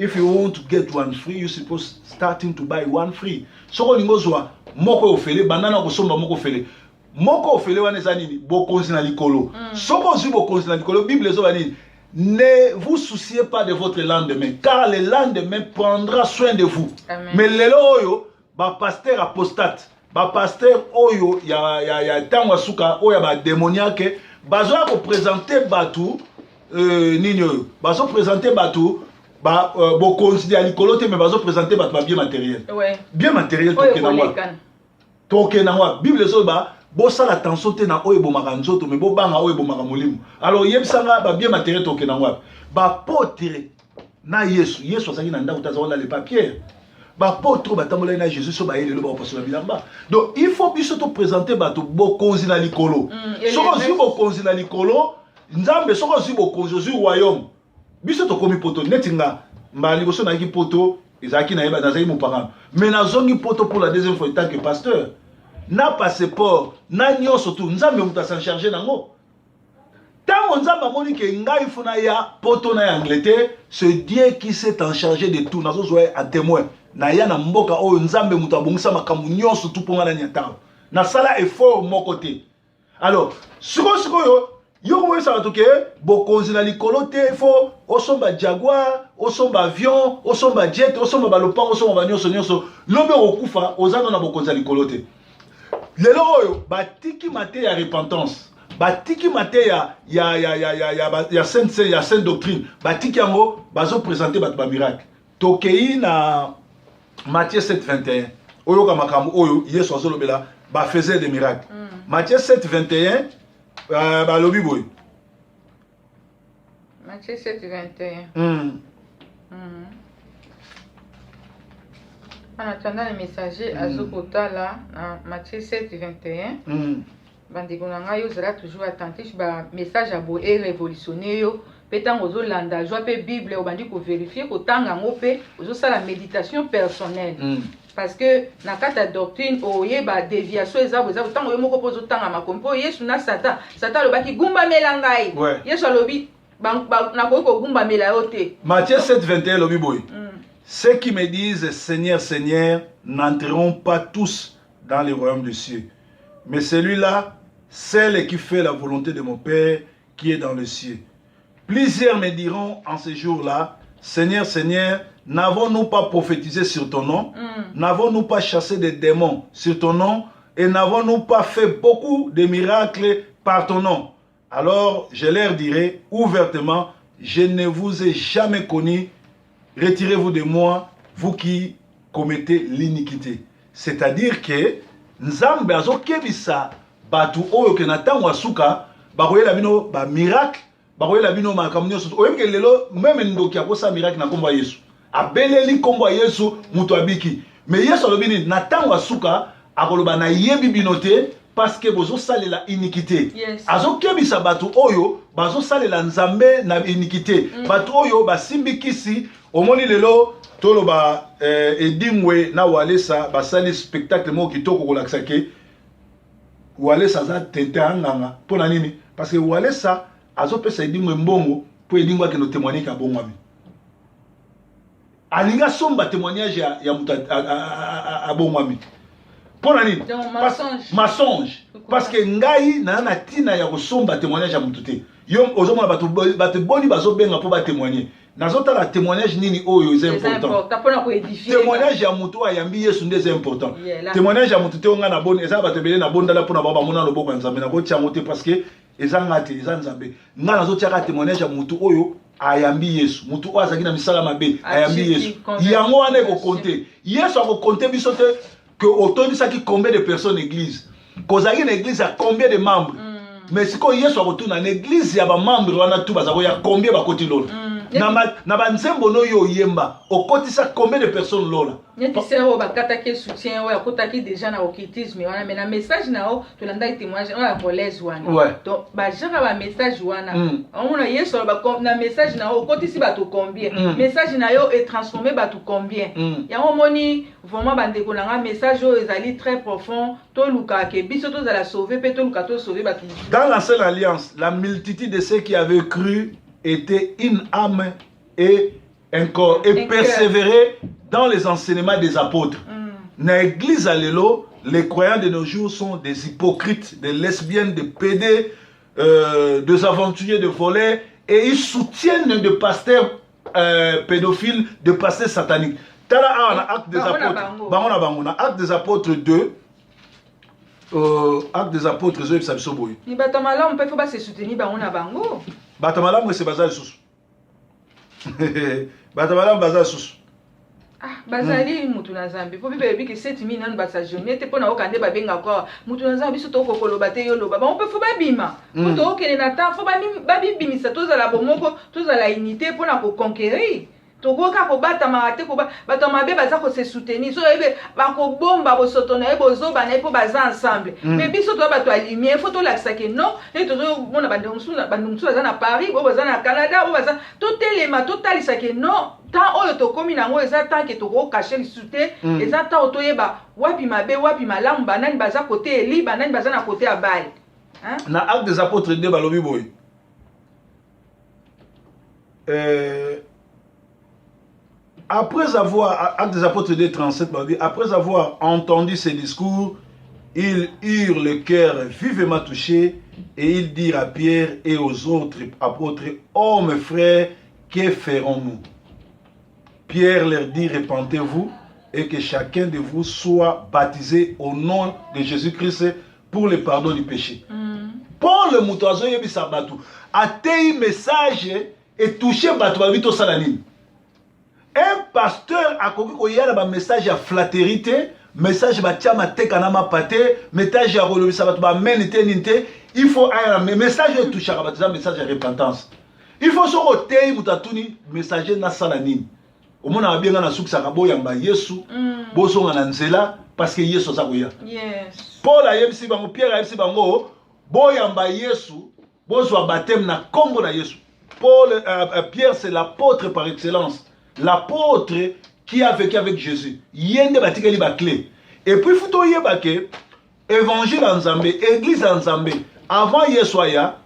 If you want to get one free, you suppose starting to buy one free. Soki olingi ozwa moko ofele, banda na kosomba moko ofele. Moko ofele wana eza nini? Bokonzi na likolo. Soki ozwi bokonzi na likolo, Bible ezoba nini? Ne vous souciez pas de votre lendemain, car le lendemain prendra soin de vous. Amen. Mais lelo oyo bapasteur apostate, bapasteur oyo ya ntango ya suka, oyo ya badémoniaque, bazoya koprésenter bato nini oyo bazoprésenter bato ba, bokonzi ya likolo te, mais bazoprésenter bato babien matériel. Bien matériel, tokende yango. Bible ezoba: bosala attention te na oyo ebomaka nzoto, mais bobanga oyo ebomaka molimo. Alors yebisanga, babien matériel tokende yango wapi? Baapôtre na Yesu, Yesu azalaki na ndako te, aza kolala epa Pierre. Baapôtre oyo batambolaki na Jésus, so baye lelo bakopasola bilamba. Donc il faut biso toprésenter bato bokonzi na likolo. Soki ozwi bokonzi na likolo, Nzambe, soki ozwi bokonzi, ozwi royaume. Biso tokomi poto, neti nga, mbala liboso nayaki poto ezalaki nayeba nazalaki mopagano, mais nazongi poto pour la deuxième fois en tant que pasteur, na passeport na nyonso tu. Nzambe moto as'en charge nango. Ntango Nzambe amoni ke ngai fo naya poto na ya Angleterre, c'est Dieu qui s'est en chargé de tout. Nazozwa ye en témoin. Naya na mboka oyo, Nzambe moto abongisa makambo nyonso tu mpo ngai nani ntango nasala effort moko te. Alors sikoyo, sikoyo yo komoyebisa bato ke bokonzi na likolo te, fo osomba Jaguar, osomba avion, osomba jet, osomba balopango, osomba banyonso nyonso, lobi okokufa, oza no na bokonzi ya likolo te. Lelo oyo batiki mate ya repentance, batiki mate ya sainte, ya sainte doctrine, batiki yango, bazoprésenter bato bamiracle. Tokei na Matthieu 7 21, oyoka makambo oyo Yesu azolobela bafaiseur de miracle. Matthieu 7 21, balobi boye. Matthieu 7 21. En attendant le messager azokotala na Matthieu 7 21. Bandeko na ngai, ozala toujours attentif. Bamessage ya boye erévolutionne yo mpe. Ntango ozolanda, zwa mpe Bible, obandi kovérifier, kotanga yango mpe ozosala méditation personnelle. Parce que na kati ya doctrine oyeba déviation eza boye, eza boye. Ntango yo moko mpo ozotanga makomi, mpo Yesu na Satan, Satan alobaki: gumbamela ngai. Yesu alobi: nakoki kogumbamela yo te. Matthieu 7 21 elobi boye: Ceux qui me disent Seigneur, Seigneur n'entreront pas tous dans le royaume des cieux, mais celui-là, celle qui fait la volonté de mon Père qui est dans le cieux. Plusieurs me diront en ce jour-là: Seigneur, Seigneur, n'avons-nous pas prophétisé sur ton nom? N'avons-nous pas chassé des démons sur ton nom? Et n'avons-nous pas fait beaucoup de miracles par ton nom? Alors je leur dirai ouvertement: Je ne vous ai jamais connu. Retirez-vous de moi, vous qui commettez l'iniquité. C'est-à-dire que Nzambe azokebisa bato oyo ke na ntango ya suka bakoyela bino bamiracle, bakoyela bino makambo nyonso. Oyebi ke lelo même ndoki akosala miracle na nkombo ya Yesu, abeleli nkombo ya Yesu, moto abiki. Mais Yesu alobi nini? Na ntango ya suka akoloba: nayebi bino te, parce que bozosalela iniquité. Azokebisa bato oyo bazosalela Nzambe na iniquité, bato oyo basimbi kisi. Omoni lelo toloba Edingwe na Walesa basali spectacle moko kitoko kolakisa ke Walesa aza tete anganga. Mpo na nini? Parce que Walesa azopesa Edingwe mbongo mpo Edingwe akende témoigner ke abongwami. Alingi asomba témoignage ya moto abongwami. Mpo na nini? Donc, mensonge. Mensonge. Parce que ngai naza na ntina ya kosomba témoignage ya moto te. Yo ozomona bato boni bazobenga mpo batémoigne. Nazotala témoignage nini oyo eza eza important. Important mpona koédifier. Témoignage ya moto oyo ayambi Yesu nde eza important. Yeah, là. Témoignage ya moto te oyo ngai naboni, eza bato ebele nabondala mpona bao bamona loboko ya Nzambe, nakotia yango te parce que eza nga te, eza Nzambe. Ngai nazotiaka témoignage ya moto oyo ayambi Yesu, motu oyo azalaki na misala mabe ayambi Yesu. Yango wana ekokonte. Yesu akokonte biso te que otondisaki combien de personnes église, kozalaki na église ya combien de membres. Mais sikoyo Yesu akotuna na église ya bamembre wana tu baza koya, combien bakoti lola? Na banzembo no oyo oyemba, okotisa combien de personnes lola? Neti sœur oyo bakataki soutien, oyo akotaki déjà na occultisme wana, mais na message na yo tolandaki témoignage oyo ya voleuse wana. Donc bagenre bamessage wana, omona Yesu aloba na message na yo okotisi bato combien, message na yo etransforme bato combien. Yango omoni vraiment, bandeko na nga, message oyo ezali très profond. Toluka ke biso tozala sauve mpe toluka tosauve bato mosusu. Dans l'ancienne alliance, la multitude de ceux qui avaient cru était une âme et un corps et Un cœur. Persévérait dans les enseignements des apôtres. Na église à lelo, les croyants de nos jours sont des hypocrites, des lesbiennes, des pédés, des aventuriers, des voleurs, et ils soutiennent des pasteurs pédophiles, des pasteurs sataniques. Tala awa na Acte des Bango na Apôtres. Bango. Bango na bango. Na Acte des Apôtres 2, Acte des Apôtres ezoyebisa biso boye. Ni bato ya malamu mpe fo base soutenir bango na bango. Bato ya malamu ese baza lisusu, bato ya malamu baza lisusu. Ah, bazali mutu na Nzambe, mpo bible elobi ke 7000 nanu basajourne te mpo na oka nde babengaka awa mutu na Nzambe. Biso tokoki koloba te, yo loba. Bango mpe fo babima mpo tookende na temps, fo babibimisa, tozala bomoko, tozala unité mpona koconquérir. Tokoki kaka kobatamaka te. Bato ya mabe baza kose soutenir, so oyebi bakobomba bosoto na ye, bozoba na ye, mpo baza ensemble. Mais biso toza bato ya lumière, fo tolakisa ke non. Nde tozomona bandeko mosusu, bandeko mosusu baza na Paris, oyo baza na Canada, oyo baza, totelema, totalisa ke non, temps oyo tokómi nango eza temps ke tokocacher lisusu te. Eza temps oyo toyeba wapi mabe, wapi malamu, banani baza kote Eli, banani baza na kote ya Bale. Hein? Na Acte des Apôtres 2, balobi boye, après avoir, Acte des Apôtres 2, 37, balobi, après avoir entendu ces discours, ils eurent le cœur vivement touché et ils dirent à Pierre et aux autres apôtres: «Hommes frères, que ferons-nous?» Pierre leur dit: «Répentez-vous et que chacun de vous soit baptisé au nom de Jésus-Christ pour le pardon du péché.» Paul, moto azoyebisa bato, ateyi message etouche bato, balobi tosala nini? Un pasteur akoki koya na bamessage ya flatterie te, message batia mateka na mapa te, message ya kolobisa bato bamene te, nini te. Il faut aya na message oyo etouchaka bato, eza message ya repentance. Il faut soki oteyi, moto atuni: «Messager, nasala nini?» Omonaka bien, nga nasukisaka: boyamba Yesu, bozonga na nzela, parce que Yesu aza koya. Paul ayebisi bango, Pierre ayebisi bango: boyamba Yesu, bozwa baptême na nkombo na Yesu. Paul, Pierre, c'est l'apôtre par excellence, l'apôtre qui a vécu avec Jésus. Ye nde batikeli baclé. Et puis faut toyeba ke évangile ya Nzambe, église ya Nzambe, avant Yesu aya,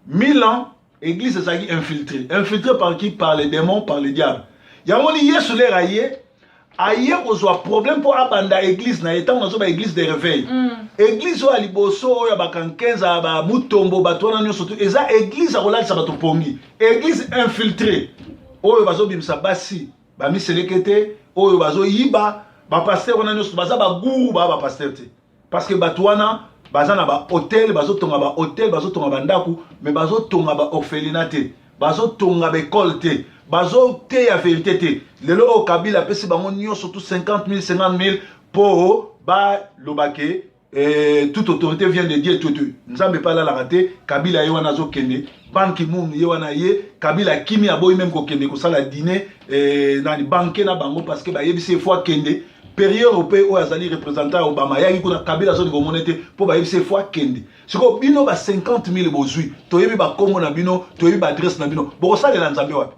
1000 ans église ezalaki infiltré. Infiltré par qui? Par les démons, par le diable. Yango ni Yesu lere aye, aye kozwa problème mpo abanda église na ye. Ntango nazoba église de réveil, église oyo ya liboso, oyo ya bakankenza ya bamutombo, bato wana nyonso tu, eza église ya kolalisa bato pongi, église infiltré oyo bazobimisa basi bamiseleke te, oyo bazoyiba. Bapasteur wana nyonso baza bagourou, baa bapasteur te, parce que bato wana baza na bahotel, bazotonga bahotel, bazotonga bandako, mais bazotonga baorphelinat te, bazotonga baekole te, bazoteya vérité te. Lelo oyo Kabila apesi bango nyonso tu 50 000, 50 000 mpo baloba ke toute autorité vient de Dieu. Tutu Nzambe mpe alalaka te. Kabila ye wana azokende, Ban Ki-moon ye wana ye. Kabila akimi, aboyi meme kokende kosala dîner, nani, banquet na bango, parce que bayebisi ye fo akende. Période mpe oyo azali représentant ya Obama ayaki kuna, Kabila azolinga omona te mpo bayebisi ye fo akende. Sikoyo bino ba 50 000 bozwi, toyebi bakombo na bino, toyebi baadresse na bino, bokosalela Nzambe wapi?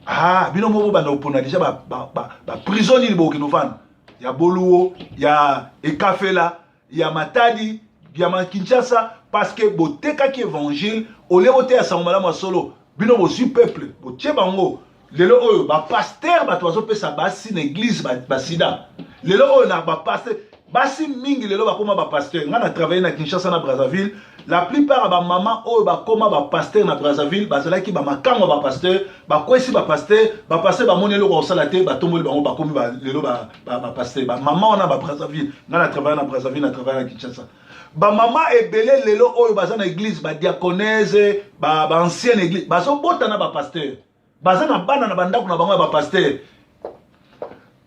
Ah, bino moko banda kopona deja baprison nini bokokende ovanda, ya Boluo, ya Ekafela, ya Matadi, ya Makinshasa, parce que botekaki évangile. Olie boteya sango malamu ya solo, bino bozwi peuple, botie bango. Lelo oyo bapasteur, bato bazopesa basi na église basida. Lelo oyo na bapasteur Basi mingi lelo bakoma ba pasteur. Nga na travailler na Kinshasa na Brazzaville. La plupart ya ba mama oyo bakoma ba pasteur na Brazzaville bazalaki ba makango ba pasteur, bakwesi ba pasteur, ba pasteur bamoni eloko kosala te, batomboli bango bakomi ba lelo ba ba, ba pasteur. Ba mama wana ba Brazzaville, nga na travailler na Brazzaville, na travailler na Kinshasa. Ba mama ebele lelo oyo baza na église, ba diaconese, ba ba ancienne église, bazobota na ba pasteur. Baza na bana na bandako na bango ya ba pasteur.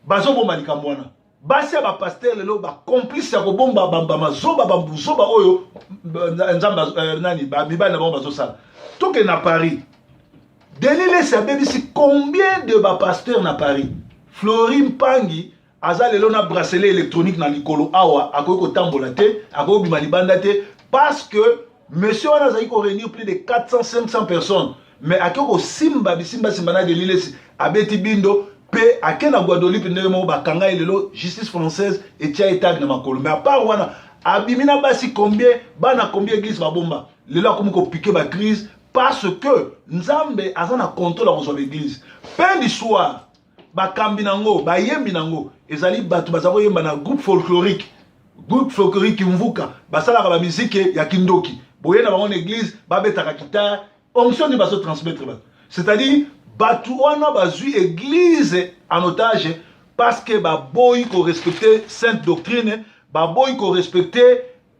Bazobomba likambo wana. Basi ya ba pasteur lelo ba complice ya kobomba ba mazoba ba buzoba oyo nzambe euh, nani ba mibali na bango bazosala. Toke na Paris. Denis Lessi abebisi combien de ba pasteur na Paris? Flory Mpangi aza lelo na bracelet électronique na likolo awa akoki kotambola te, akoki kobima libanda te parce que monsieur wana azali ko réunir plus de 400 500 personnes mais ake kosimba bisimba simba na Denis Lessi abeti bindo pe ake na Guadeloupe ndenge moko bakanga ye lelo justice française etia ye tag na makolo mais à part wana abimi na basi combien bana combien église babomba lelo akomi kopike ba crise parce que Nzambe aza na contrôle ya kozwa ba église fin du soir bakambi nango bayembi nango ezali bato baza koyemba na groupe folklorique groupe folklorique mvuka basalaka ba musique ya kindoki boye na bango na église babetaka guitare onction nde bazo transmettre bato c'est-à-dire bato wana bazwi église en otage parce que baboyi korespecte sainte doctrine baboyi korespecte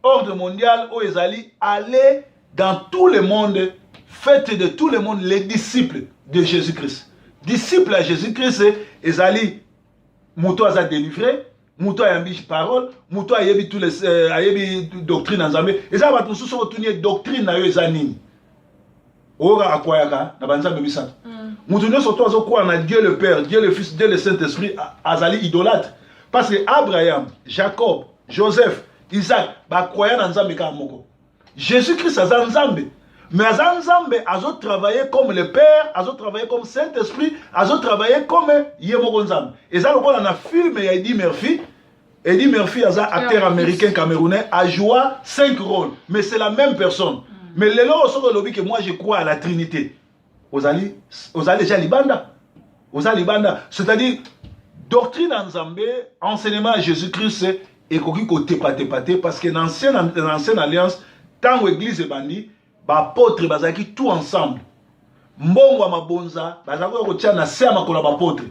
ordre mondial oyo ezali aller dans tout le monde faites de tout le monde les disciples de Jésus-Christ disciple ya Jésus-Christ ezali moto aza délivré moto ayambi parole moto ayebi tous les euh, ayebi doctrine ya Nzambe eza bato mosusu otuni ye doctrine na yo eza nini oyoka akwayaka na banzambe misato moto nyonso to azokwaya na Dieu le Père Dieu le Fils Dieu le Saint-Esprit azali idolâtre parce que Abraham Jacob Joseph Isaac bakwaya na Nzambe kaka moko Jésus-Christ aza Nzambe mais aza Nzambe azo travailler comme le Père azo travailler comme Saint-Esprit azo travailler comme ye moko Nzambe eza lokola na film ya Eddie Murphy Eddie Murphy aza acteur américain camerounais a joué cinq rôles mais c'est la même personne mais lelo soki olobi que moi je crois à la Trinité ozali ozali déjà libanda oza libanda c'est-à-dire doctrine ya Nzambe enseignement ya Jésus-Christ ekoki kotepatepa te parce que na ancienne, na ancienne alliance ntango église ebandi baapôtre bazalaki tout ensemble mbongo ya mabonza bazalaki kotia na se ya makolo ya baapôtre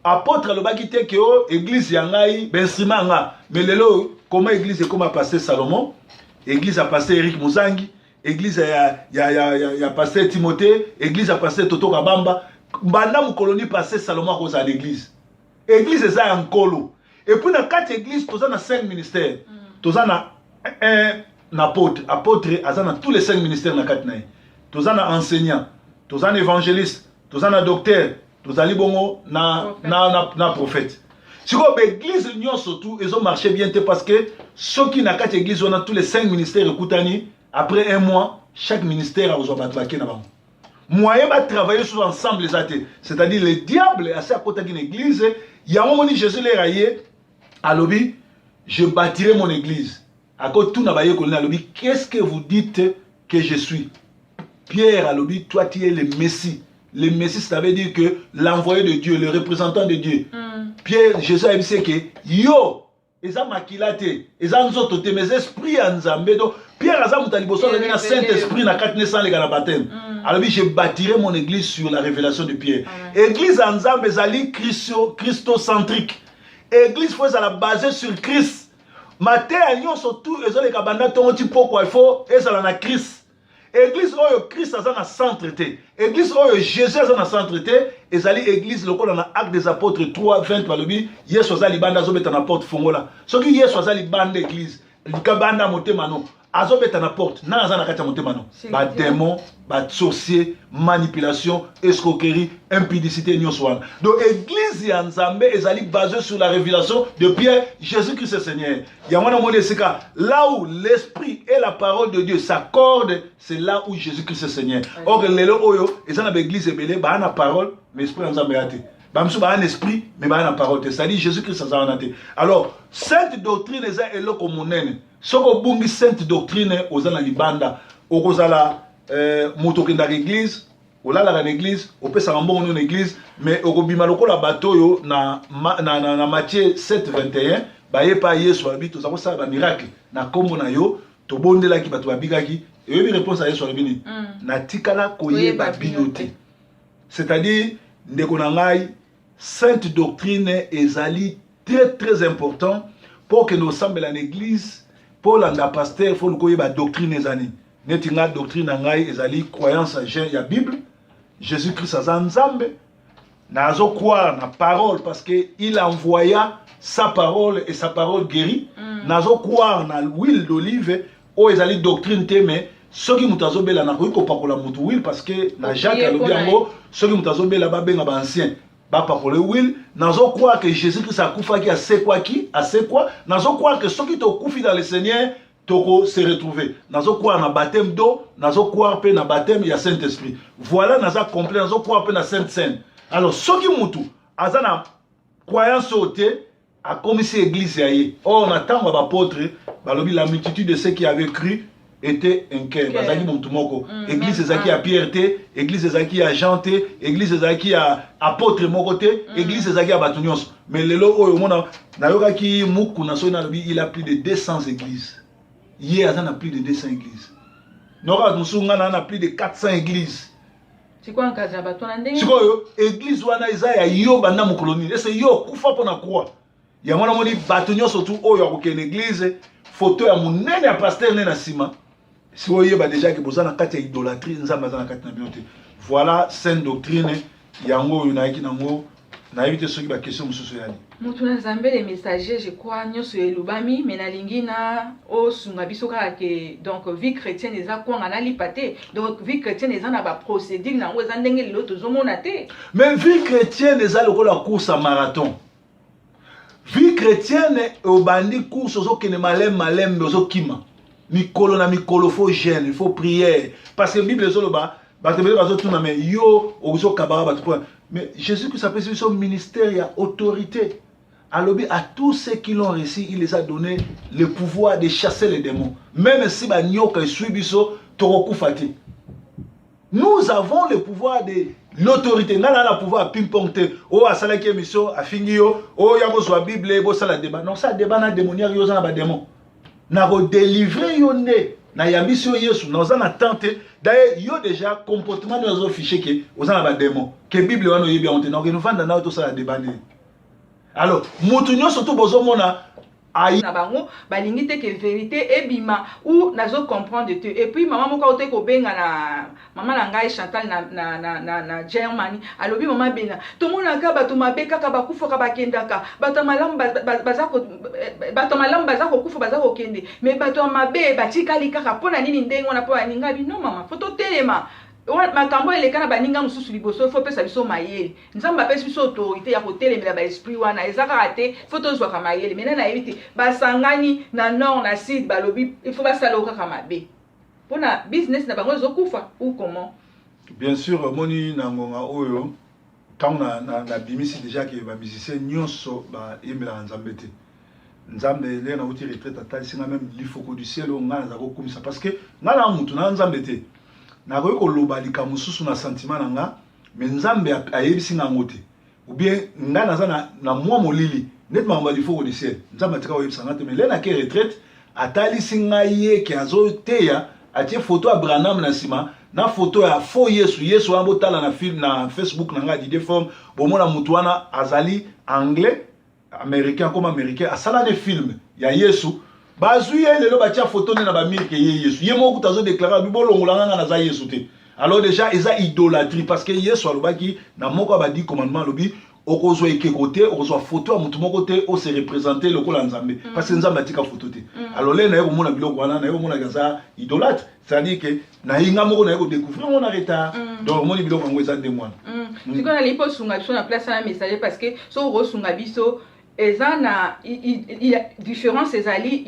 apôtre alobaki te ke o église ya ngai bainstrument ya nga mais lelo koma église ekoma pasteur Salomon église ya pasteur Eric Muzangi église ya, ya, ya, ya, ya pasteur Timothée église ya pasteur Toto Kabamba banda mokolo ni pasteur Salomon akozala na église église eza ya nkolo et puis na kati église toza na cinq ministères toza na un apôtre apôtre aza na tous les cinq ministères na kati na ye toza na enseignant toza na évangéliste toza na docteur tozali bongo na, na, na, na prophète sikoyo baeglise nyonso tu ezomarche bien te parce que soki na kati église wana tous les cinq ministères ekutani après un mois chaque ministère akozwa bato bake na bango moyen batravailler tous ensemble eza te c'est-à-dire le diable asi akotaki na église yango moni Jésus lera ye alobi je bâtirai mon église akotuna bayekoli na alobi qu'est-ce que vous dites que je suis Pierre alobi toi tu es le Messie le Messie ça veut dire que l'envoyé de Dieu le représentant de Dieu Pierre Jésus ayebisi ke yo eza makila te eza nzoto te mais esprit ya nzambe donc Pierre aza moto ya liboso azali na saint esprit na kati ne aleka na baptême alobi je bâtirai mon église sur la révélation de Pierre église ya nzambe ezali christocentrique église faut ezala basée sur Christ mateya nyonso tu ezoleka banda ntongo ti pokwa il faut ezala na Christ église oyo Christ aza na centre te église oyo Jésus aza na centre te ezali église lokola na Acte des Apôtres 3 20 balobi Yesu aza libanda azobeta na porte fongola soki Yesu aza libanda église likabanda motema no azobeta na porte nani aza na kati ya motema no badémon basorcier manipulation escroquerie impudicité nyonso wana donc église ya nzambe ezali basée sur la révélation de Pierre Jésus Christ est Seigneur yango wana omoni esika là où l'esprit et la parole de Dieu s'accordent c'est là où Jésus Christ est Seigneur or lelo oyo eza na baeglise ebele baa na parole mais esprit ya nzambe ya te bamosusu baa na esprit mais baa na parole te c'est-à-dire Jésus Christ aza wana te alors sainte doctrine eza eloko monene soki obungi sainte doctrine oza na libanda okozala moto okendaka église olalaka na église opesaka mbongo no na église mais okobima lokola bato oyo na, na, na, na Matthieu 7 21 Baye pa Yesu, balobi: toza kosala bamiracle na nkombo na yo, tobondelaki, bato babikaki. Eyebi réponse ya Yesu? Alobi nini? Natikala koyeba bino te. C'est-à-dire, ndeko na ngai, sainte doctrine ezali très très important. Mpo okende osambela na église, mpo olanda pasteur, faut luka oyeba doctrine eza nini. Neti nga, doctrine na ngai ezali croyance ya Bible. Jésus Christ aza Nzambe. Nazocroire na parole parce que il envoya sa parole et sa parole guérit. Nazocroire na huile d'olive oyo ezali doctrine te, mais soki moto azobela, nakoki kopakola moto huile, parce que na Jacques alobi yango: soki moto azobela, babenga baancien, bapakola huile. Nazocroire que Jésus Christ akufaki, asekwaki, asekwa. Nazocroire que soki tokufi dans le Seigneur, toko se retrouver. Nazocroire na baptême d'eau, nazocroire mpe na baptême ya Saint Esprit. Voilà, naza complet. Nazocroire mpe na Sainte Cène. Alors soki mutu aza na croyance oyo te, akomisi église ya ye. Or na ntango ya baapôtre, balobi la multitude de ceux qui avaient cru était un cœur, bazalaki motu moko. Église ezalaki ya Pierre te, église ezalaki ya Jean te, église ezalaki ya apôtre moko te, église ezalaki ya bato nyonso. Mais lelo oyo omona, nayokaki Mukuna, soki nalobi, il a plus de 200 églises. Ye aza na plus de 200 églises. Noka bato mosusu, nga na plus de 400 églises. Sikoyo église wana eza ya yo banda mokolo nini? Ese yo okufa mpo na croix yango? Namoni bato nyonso tu oyo akokende église, photo ya monene ya pasteur nde na nsima. Sikoyo oyeba déjà ke boza na kati ya idolâtrie, Nzambe aza na kati na bino te. Voilà, sainte doctrine yango oyo nayaki nango. Nayebi te soki baquestion mosusu eyali. Moto na Nzambe, le messager, je crois nyonso elobami, me nalingi na osunga biso kaka ke donc vie chrétienne eza kwanga nalipa te. Donc vie chrétienne eza na baprocédure na yango, eza ndenge lelo tozomona te. Mais vie chrétienne eza lokola course ya marathon. Vie chrétienne, obandi course, ozokende malembe malembe, ozokima mikolo na mikolo. Faut jeûne, faut prière, parce que Bible ezoloba. Bato ebele bazotuna: mais yo ozokabaka bato mpo? Mais Jésus Christ apesi biso ministère ya autorité. Alobi: à tous ceux qui l'ont reçu, il les a donné le pouvoir de chasser les démons. Même si banyoka eswi biso, tokokufa te. Nous avons le pouvoir de l'autorité. Ngai na pouvoir ya ping-pong te. Oyo asalaki émission, afingi yo, oyo ya kozwa Bible, bosala débat. Non, ça débat na démoniaque, yo oza na badémon. Nakodélivre yo nde nayambisi yo Yesu, naoza na temps te. D'ailleurs yo déjà, comportement no azofiche ke oza na badémon, ke Bible wana oyebi yango te. Nakokende ovanda na yo, tosala débat nde. Alors mutu nyonso to bozomona ayi na bango, balingi te ke vérité ebima ou nazo comprendre te. Et puis mama moko aote kobenga na mama na ngai Chantal na Germany, alobi: mama Bena, tomonaka bato mabe kaka bakufaka, bakendaka, bato malamu baza, bato malamu baza kokufa, baza kokende, mais bato ya mabe batikali kaka. Mpo na nini ndenge wana? Mpo baninga bino, mama, faut totelema. Makambo eleka na baninga mosusu liboso, faut pesa biso mayele. Nzambe apesi biso autorité ya kotelemela baesprit wana. Eza kaka te, faut tozwaka mayele. Mena nayebi te, basangani na nord na sud, balobi il faut basala o kaka mabe mpona business na bango ezokufa ou comment? Bien sûr. Omoni, na ngonga oyo, ntango nabimisi déjà ke bamusicien nyonso bayembelaka Nzambe te. Nzambe, ndenge nauti retraite, atalisi nga même lifoko du ciel oyo ngai naza kokumisa, parce que ngai na mutu na Nzambe te. Nakoki koloba likambo mosusu na sentiment na nga, mais Nzambe ayebisi nga yango te, ou bien ngai naza na mwa molili. Neti makambo ya lifoko du ciel, Nzambe atika koyebisa nga te. Mais le nake retraite, atalisi ngai ye ke azoteya, atie photo ya Branham na nsima na photo ya faux Yesu. Yesu wana, botala na film na Facebook na ngai, Didier Forme, bomona mutu wana azali anglais, américain, comme américain asala ne film ya Yesu. Bazwi ye lelo, batia photo nde na bamirke ye Yesu. Ye moko kuta azodéclarer abi: bolongola nga, nga naza Yesu te. Alors déjà eza idolâtrie, parce que Yesu alobaki na moko ya ba 10 commandement, alobi: okozwa ekeko te, okozwa photo ya motu moko te ose représente lokola Nzambe, parce que Nzambe atika photo te. Alors le naye komona biloko wana, naye komonaka eza idolâtre, c'est-à-dire ke naye nga moko naye kodécouvrir yango na retard. Donc omoni, biloko yango eza ndenge wana. Sikoyo nalingi mpo osunga biso na place wana, messager, parce que soki okosunga biso, eza na différence, ezali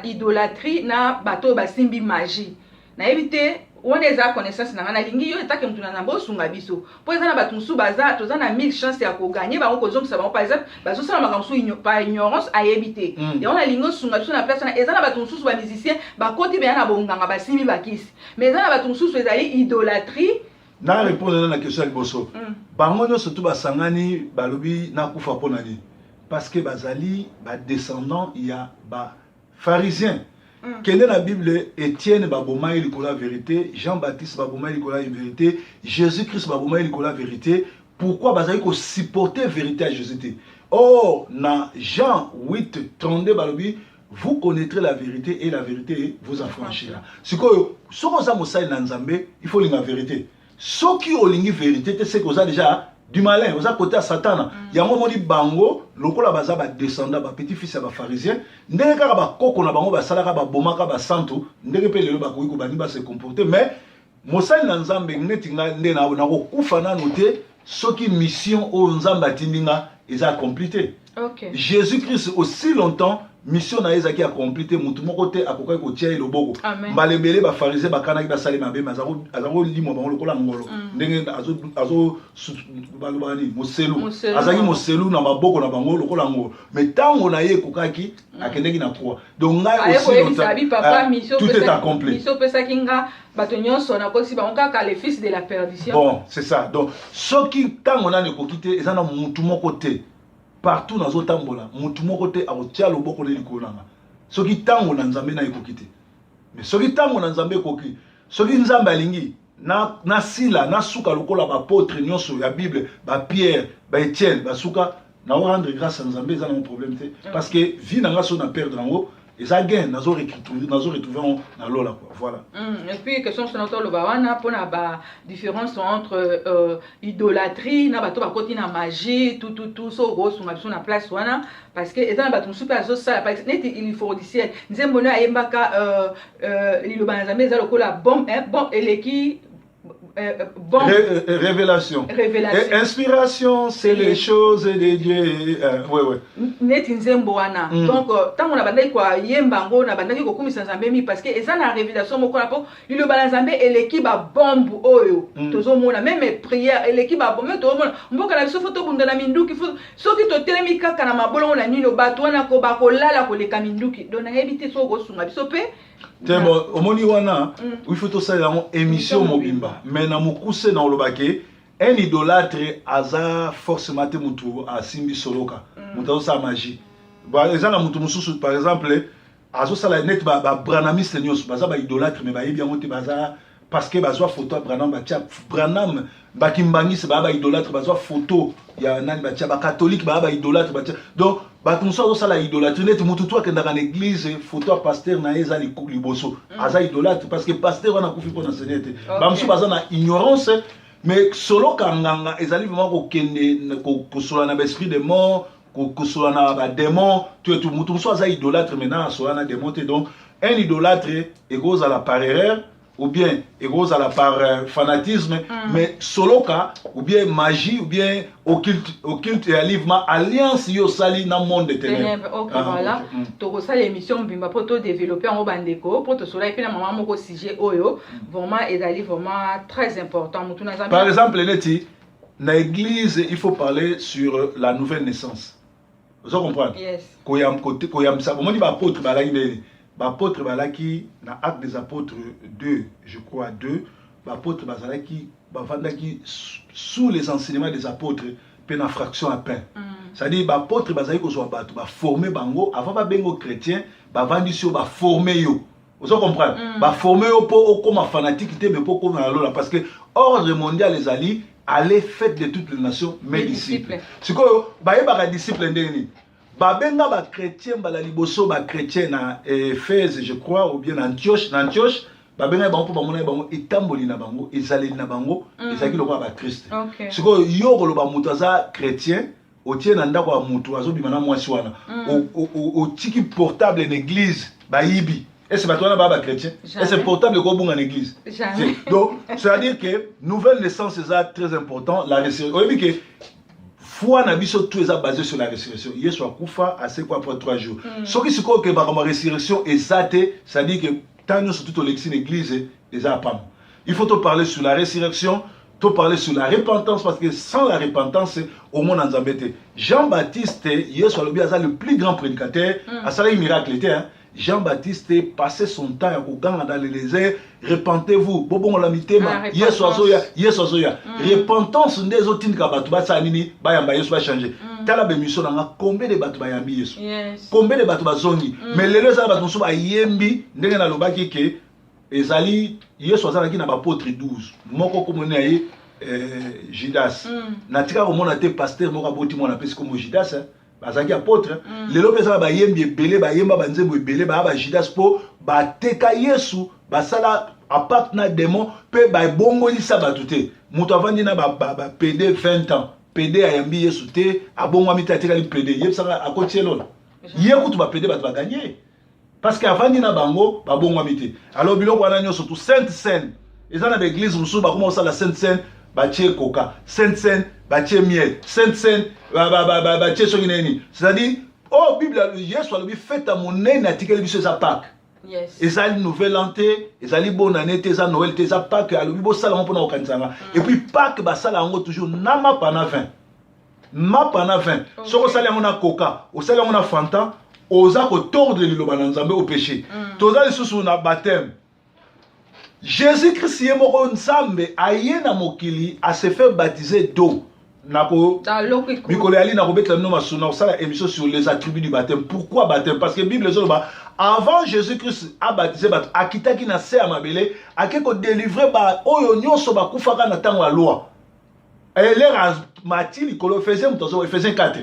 idolâtrie na bato oyo basimbi magie. Nayebi te, wana eza connaissance na ngai. Nalingi yo etake motu na Nzambe osunga biso, mpo eza na bato mosusu baza, toza na mille chance ya kogagner bango, kozongisa bango. Par exemple, bazosala makambo mosusu par ignorance, ayebi te. Yango nalingi osunga biso na place wana. Eza na bato mosusu, bamusicien bakoti beya na bonganga, basimbi bakisi, mais eza na bato mosusu ezali idolâtrie. Na répondre na question ya liboso. Bango nyonso tu basangani, balobi nakufa mpo na nini? Parce que bazali badescendant ya bapharisien. Kende na Bible, Etienne baboma ye likolo ya vérité, Jean Baptiste baboma ye likolo ya vérité, Jésus Christ baboma ye likolo ya vérité. Pourquoi bazali kosupporter vérité ya Jésus te? Or na Jean 8 32 balobi: "Vous connaîtrez la vérité et la vérité vous affranchira." Sikoyo soki oza mosali na Nzambe, il faut olinga vérité. Soki olingi vérité te, seke oza déjà du malin, oza côté ya Satana. Yango omoni bango lokola baza badescendant, bapetit fils ya bapharisien, ndenge kaka bakoko na bango basalaka, babomaka basantu, ndenge mpe lelo bakoki kobandi base comporter. Mais mosali na Nzambe neti nga nde nakokufa nanu te soki mission oyo Nzambe atindi nga eza accompli te. Jésus Christ, aussi longtemps mission na ye ezalaki accompli te, motu moko te akokaki kotia ye loboko. Mbala ebele bapharisien bakanaki basali mabe, me aza kolimwa bango lokola ngolo. Ndenge balobaka nini, moselu. Moselu. Azalaki moselu na maboko na bango lokola ngolo, mais ntango na ye ekokaki, akendeki na croix. Donc ngai aye aussi koyebisa longtemps, abi papa, mission tout est accompli. Mission opesaki nga, bato nyonso nakosi bango kaka le fils de la perdition. Bon, c'est ça. Donc soki ntango nani ekoki te, eza na mutu moko te partout nazotambola, mutu moko te akotia loboko nde likolo na nga soki ntango na Nzambe na ekoki te. Mais soki ntango na Nzambe ekoki, soki Nzambe alingi nasila, nasuka lokola baapôtre nyonso ya Bible, bapierre, baetienne basuka, nao rendre grâce ya Nzambe, eza nango problème te, parce que vie na nga, so na perdre yango, eza gain, nazo retrouver yango na lola, quoi. Voilà. Et puis question mosusu na toloba wana mpona ba différence entre idolâtrie na bato bakoti na magie, tout so okosunga biso na place wana, parce que eza na bato mosusu mpe azosala, par exemple neti Ilifordiciel, nzembo no ayembaka liloba na Nzambe eza lokola bombe, hein, bombe eleki bombe. Révélation. Révélation. Et inspiration, c'est les choses de Dieu. Ouais. Neti nzembo wana. Donc ntango na bandaki koyemba yango, na bandaki kokumisa Nzambe mi, parce que eza na révélation moko na mpo liloba na Nzambe eleki babombe oyo tozomona, même prière eleki babombe tozomona mboka na biso. Faut tobunda na minduki, soki totelemi kaka na mabolongo na nino, bato wana ko bakolala koleka minduki. Donc nayebi te soki okosunga biso mpe. Te, bon, omoni wana, il faut tosalela yango émission émission mobimba. Mais na mokuse na olobaki, un idolâtre aza forcément te motu asimbi soloka, moto azosala magie. Eza na motu mosusu, par exemple, azosala neti babranhamiste nyonso baza baidolâtre, mais bayebi yango te. Baza parce que bazwa photo ya Branham, batia Branham. Bakimbangisi baya baidolâtre, bazwa photo ya nani, batia. Bacatholique baya baidolâtre, batia. Donc bato mosusu azosala idolâtrie neti motu tu akendaka na église, photo ya pasteur na ye eza liboso, aza idolâtre, parce que pasteur wana akufi mpo na Seigneur te. Bamosusu baza na ignorance. Mais soloka nganga ezali vraiment kokende kosola na baesprit de mort, kosola na badémon, tout et tout. Motu mosusu aza idolâtre maintenant asola na démon te. Donc un idolâtre ekozala par erreur ou bien ekozala par fanatisme, mais soloka ou bien magie ou bien occulte eyali vraiment alliance yo osali na monde de ténèbres. Ténèbres, ok. Ah, voilà. ok. Tokosala émission mobimba mpo todéveloppe yango, bandeko, mpo tosolaki mpe na mama moko sujet oyo vraiment ezali vraiment très important, motu na Nzambe. Par exemple, neti na église, il faut parler sur la nouvelle naissance, ozo comprendre? Yes. Koyambisa, omoni baapôtre balaki ndeni? Baapôtre balaki na Acte des Apôtres 2, je crois 2, baapôtre bazalaki, bavandaki sous les enseignements des apôtres mpe na fraction ya pain. C'est-à-dire baapôtre bazali kozwa bato, baforme bango avant babenga chrétien. Bavandisi yo, baforme yo, ozo comprendre? Baforme yo mpo okóma fanatique te, mais mpo okóma na lola, parce que ordre mondial ezali: "Allez, faites de toutes les nations mes mes disciples." disciples. Sikoyo bayebaka disciple ndenge nini? Babenga bachrétien mbala liboso bachrétien na Éphèse, je crois, ou bien na Antioche. Na Antioche babengaki bango mpo bamonaki bango, etamboli na bango, ezaleli na bango ezalaki lokola bachrist. Sikoyo yo koloba moto aza chrétien, otie na ndako ya motu, azobima na mwasi wana, otiki portable na église, bayibi, ese bato wana baa bachrétien? Jamais. Ese portable ekobunga na église? Jamais. Donc c'est à dire que nouvelle naissance eza très important, la résurrection. Oyebi ke foi na biso tout eza basé sur la résurrection. Yesu akufa, asekwa après 3 jours. Soki sikoyo ke makambo ya résurrection eza te, c'est à dire que ntango nyonso tout olekisi na église eza ya pamba. Il faut te parler sur la résurrection, to parler sur la repentance, parce que sans la repentance omona Nzambe te. Jean Baptiste, Yesu alobi aza le plus grand prédicateur. Asalaki miracle te, hein? Jean-Baptiste passait son temps ya koganga dans le désert: "Repentez-vous, bobongola mitema." Ah, Yesu repentance. azoya, Yesu azoya. Repentance nde ezotindika bato basala nini? Bayamba Yesu, bachange. Tala baémission na nga, combien de bato bayambi Yesu, combien de bato bazongi. Mais lelo eza na bato mosusu bayembi ndenge nalobaki ke ezali Yesu azalaki na baapôtre 12, moko komoni na ye Judas. Natika komona te pasteur moko aboti mwana, apesi kombo Judas, eh. Bazalaki apôtre. Lelo mpe eza na bayembi ebele, bayemba banzembo ebele, baya bajudas mpo bateka Yesu, basala pacte na démon mpe babongolisa bato te. Moto avandi na bapédé 20 ans, pédé ayambi Yesu te, abongwami te, atikali pédé. Yebisaka akoti elola? Ye kutu bapédé bato baganye parce que avandi na bango, babongwami te. Alors biloko wana nyonso tu, sainte cène, eza na baéglise mosusu bakoma kosala sainte cène, batie coca, sainte cène batie miel, sainte cène batie soki nini. C'est-à-dire oyo Bible, Yesu alobi fête ya monene atikeli biso eza Pâques. Ezali nouvel an te, ezali bonne année te, eza Noël te, eza Pâques. Alobi bosala yango mpona kokanisa nga. Et puis Pâques, basala yango toujours na mapa na vin, mapa na vin. Soki osali yango na coca, osali yango na Fanta, oza kotordre liloba na Nzambe, opéché. Toza lisusu na baptême. Jésus Christ ye moko, Nzambe, aye na mokili, ase fait baptiser d'eau. Nako mikolo yali nakobetela bino masolo, na kosala émission sur les attributs du baptême. Pourquoi baptême? Parce que Bible ezoloba, avant Jésus Christ abaptise bato, akitaki na se ya mabele, ake kodélivrer baoyo nyonso bakufaka na ntango ya loi. L'heure amati likolo, Ephésiens, moto azo Ephésiens 4,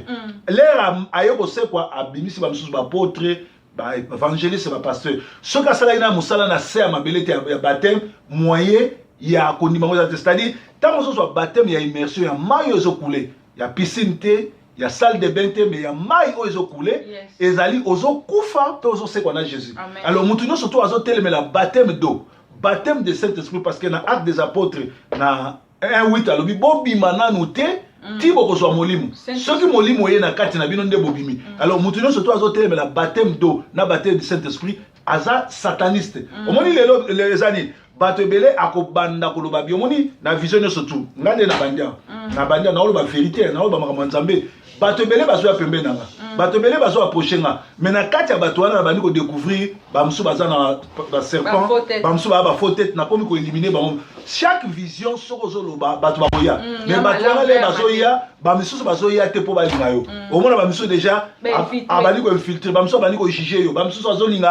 l'heure aye kosekwa, abimisi bamisusu baapôtre, baévangéliste, bapasteur. Soki asalaki na mosala na se ya mabele te ya baptême, moyen ya kondima ngo eza te. C'est-à-dire ntango ozozwa baptême ya immersion ya mai oyo ezokule, ya piscine te, ya salle de bain te, mais ya mai oyo ezokule, ezali ozokufa mpe ozosekwa na Jésus. Amen. Alors motu nyonso to azotelemela baptême d'eau, baptême de Saint Esprit, parce que na Acte des Apôtres na 1:8 alobi: bobima nanu te ti bokozwa Molimo. Saint Soki Molimo ye na kati na bino nde bobimi. Alors motu nyonso to azotelemela baptême d'eau na baptême du Saint Esprit aza sataniste. Omoni lelo eza nini? Bato ebele akobanda koloba bi omoni na vision nyonso tu. Nga nde na bandia, na bandia naoloba vérité, naoloba makambo ya Nzambe. Bato ebele bazoya pembeni na nga, bato ebele bazo approche nga, mais na kati ya bato wana nabandi kodécouvrir bamosusu baza na baserpent, Bafaux tête. bamosusu baya bafaux tête. Nakomi koéliminer bango. Chaque vision soki ozoloba, bato bakoya, mais ya bato wana malamu, le ya bazoya, bamisusu bazoya te mpo balinga yo. Omona bamisusu déjà Bainfiltre. Abandi koinfiltrer, bamisusu abandi kojuger yo, bamisusu azolinga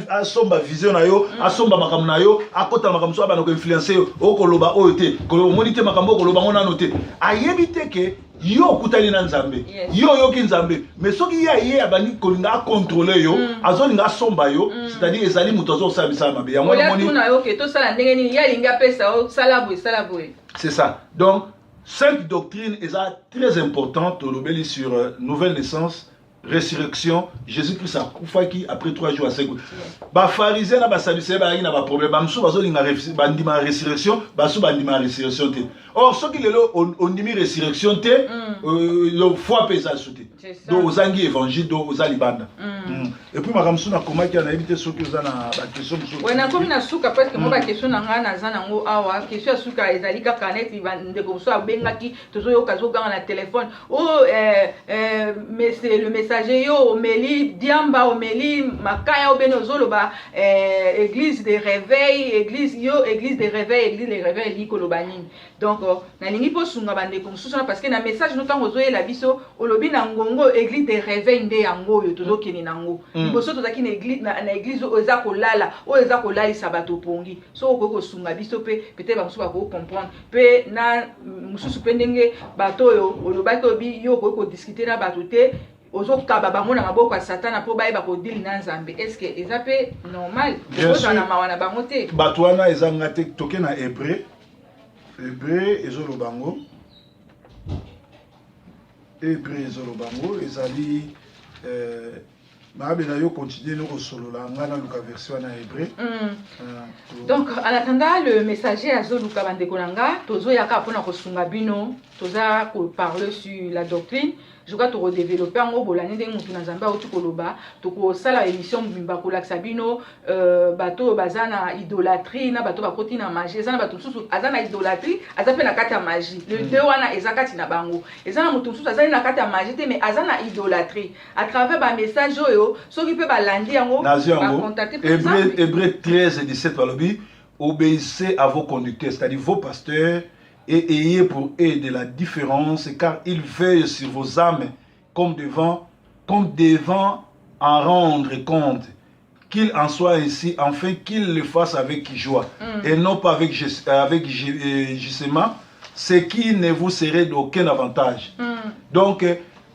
asomba vision na yo, asomba makambo na yo, akota na makambo mosusu, abanda koinfluencer yo. Okoloba oyo te, koloba omoni te makambo okoloba ngo nano te, ayebi te ke yo okutani na Nzambe. Yo oyoki Nzambe, mais soki ye aye abandi kolinga acontrôler yo, azolinga asomba yo, c'est-à-dire ezali moto azosala misala mabe. Yango wana olia omoni tuna yo ke tosala ndenge nini, ye alingi apesa yo: sala boye, sala boye. C'est ça. Donc cinq doctrines eza très important. Tolobeli sur nouvelle naissance, résurrection. Jésus Christ akufaki, après 3 jours asekwi. Bafarisien na basadducéen bazalaki na baproblème. Bamosusu bazolinga bandima résurrection, basusu bandima résurrection te. Or soki lelo ondimi résurrection te, foi mpe eza su te. C'est ça. Donc ozangi évangile, donc oza libanda. Et puis makambo mosusu nakomaki ya, nayebi te soki oza na baquestion mosusu. We, nakomi na suka parce que mo baquestion na ngai naza nango awa. Question ya suka ezali kaka neti bandeko mosusu abengaki, tozoyoka azoganga na telefone o le messager: yo omeli diamba, omeli makaya, obeni ozoloba église de réveil, église yo, église de réveil, église de réveil elingi koloba nini? Donc nalingi mpo sunga bandeko mosusu wana, parce que na message no, ntango ozoyela biso, olobi na ngongo église de réveil nde yango oyo tozokende nango. Liboso tozalaki na église, na église oyo eza kolala, oyo eza kolalisa bato pongi. Soki okoki kosunga biso mpe, peut-être bamosusu bakoki comprendre mpe na mosusu mpe ndenge bato oyo olobaki, obi yo okoki kodiscuter na bato te, ozokaba bango na maboko ya Satana mpo bayeba kodili na Nzambe. Est ce que eza mpe normal? Bien okozala na sûr. mawa na bango te? Bato wana ezanga te. Toke na Hébreu. Hébreu ezoloba yango, Hébreu ezoloba yango, ezali nayabela yo, continue no kosolola, ngai naluka version wana ya Hébreu. Donc en attendant le messager azoluka, bandeko na nga, tozoyaka mpona kosunga bino. Toza koparler sur la doctrine. Je crois tokodévelopper yango. Bolandi ndenge motu na Nzambe auti koloba. Tokosala émission mobimba kolakisa bino bato oyo baza na idolâtrie na bato bakoti na magie. Eza na bato mosusu aza na idolâtrie, aza mpe na kati ya magie. Le deux wana eza kati na bango. Eza na moto mosusu azali na kati ya magie te, mais aza na idolâtrie. À travers bamessage oyo, soki mpe balandi yango, nazwi yango. Bacontacte mpe Hébreu, Nzambe. Hébreu 13 et 17 balobi: obéissez à vos conducteurs, c'est-à-dire vos pasteurs, et ayez pour eux de la déférence, car ils veillent sur vos âmes. comme devant en rendre compte. Qu'il en soit ainsi, enfin qu'il le fasse avec joie et non pas avec gémissement, ce qui ne vous serait d'aucun avantage. Donc,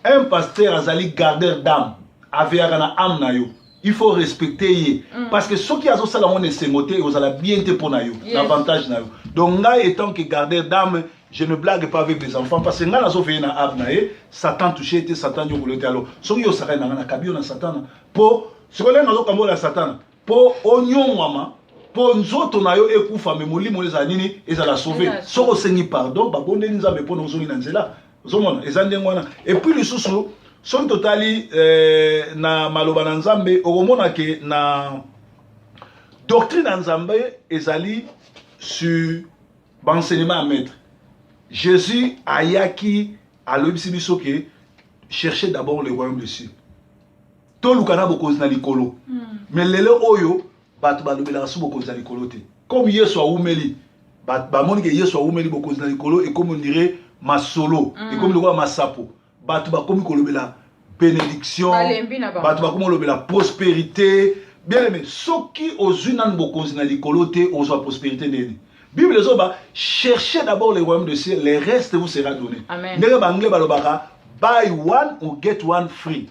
un pasteur azali gardeur d'âme, aveyaka na âme na yo. Il faut respecter ye. Parce que soki azosala ngo na esengo te, ozala bien te mpo na yo, na avantage na yo. Donc ngai, étant que gardeur d'âme, je ne blague pas avec les enfants parce que ngai nazoveiller na âme na ye, Satan touché te, Satan nyokolo te. Alors soki yo osakani na ngai, nakabi yo na Satana, mpo sikoyo ndenge nazokambola Satana mpo onyongwama, mpo nzoto na yo ekufa, me molimo ezala nini? Ezala sauvé. Ezala. Soki osengi pardon, babondeli Nzambe mpona ozongi na nzela. Ozomona, eza ndenge wana. Et puis lisusu, soki totali na maloba na Nzambe, okomona ke na doctrine ya Nzambe ezali sur baenseignement ya maître Jésus. Ayaki, alobisi biso ke cherchez d'abord le royaume des cieux, toluka na bokonzi na likolo. Mais lelo oyo, bato balobelaka so bokonzi na likolo te. Comme Yesu awumeli, bamoni ke Yesu awumeli, bokonzi na likolo ekomi on dirait masolo, ekomi lokola masapo. Bato bakomi kolobela bénédiction. Balembi na bango. Bato bakomi kolobela prospérité. Bien aimé, soki ozwi nanu bokonzi na likolo te, ozwa prospérité ndeni? Bible ezoba: cherchez d'abord le royaume de ciel, le reste vous sera donné. Amen. Ndenge baanglais balobaka: buy one or get one free.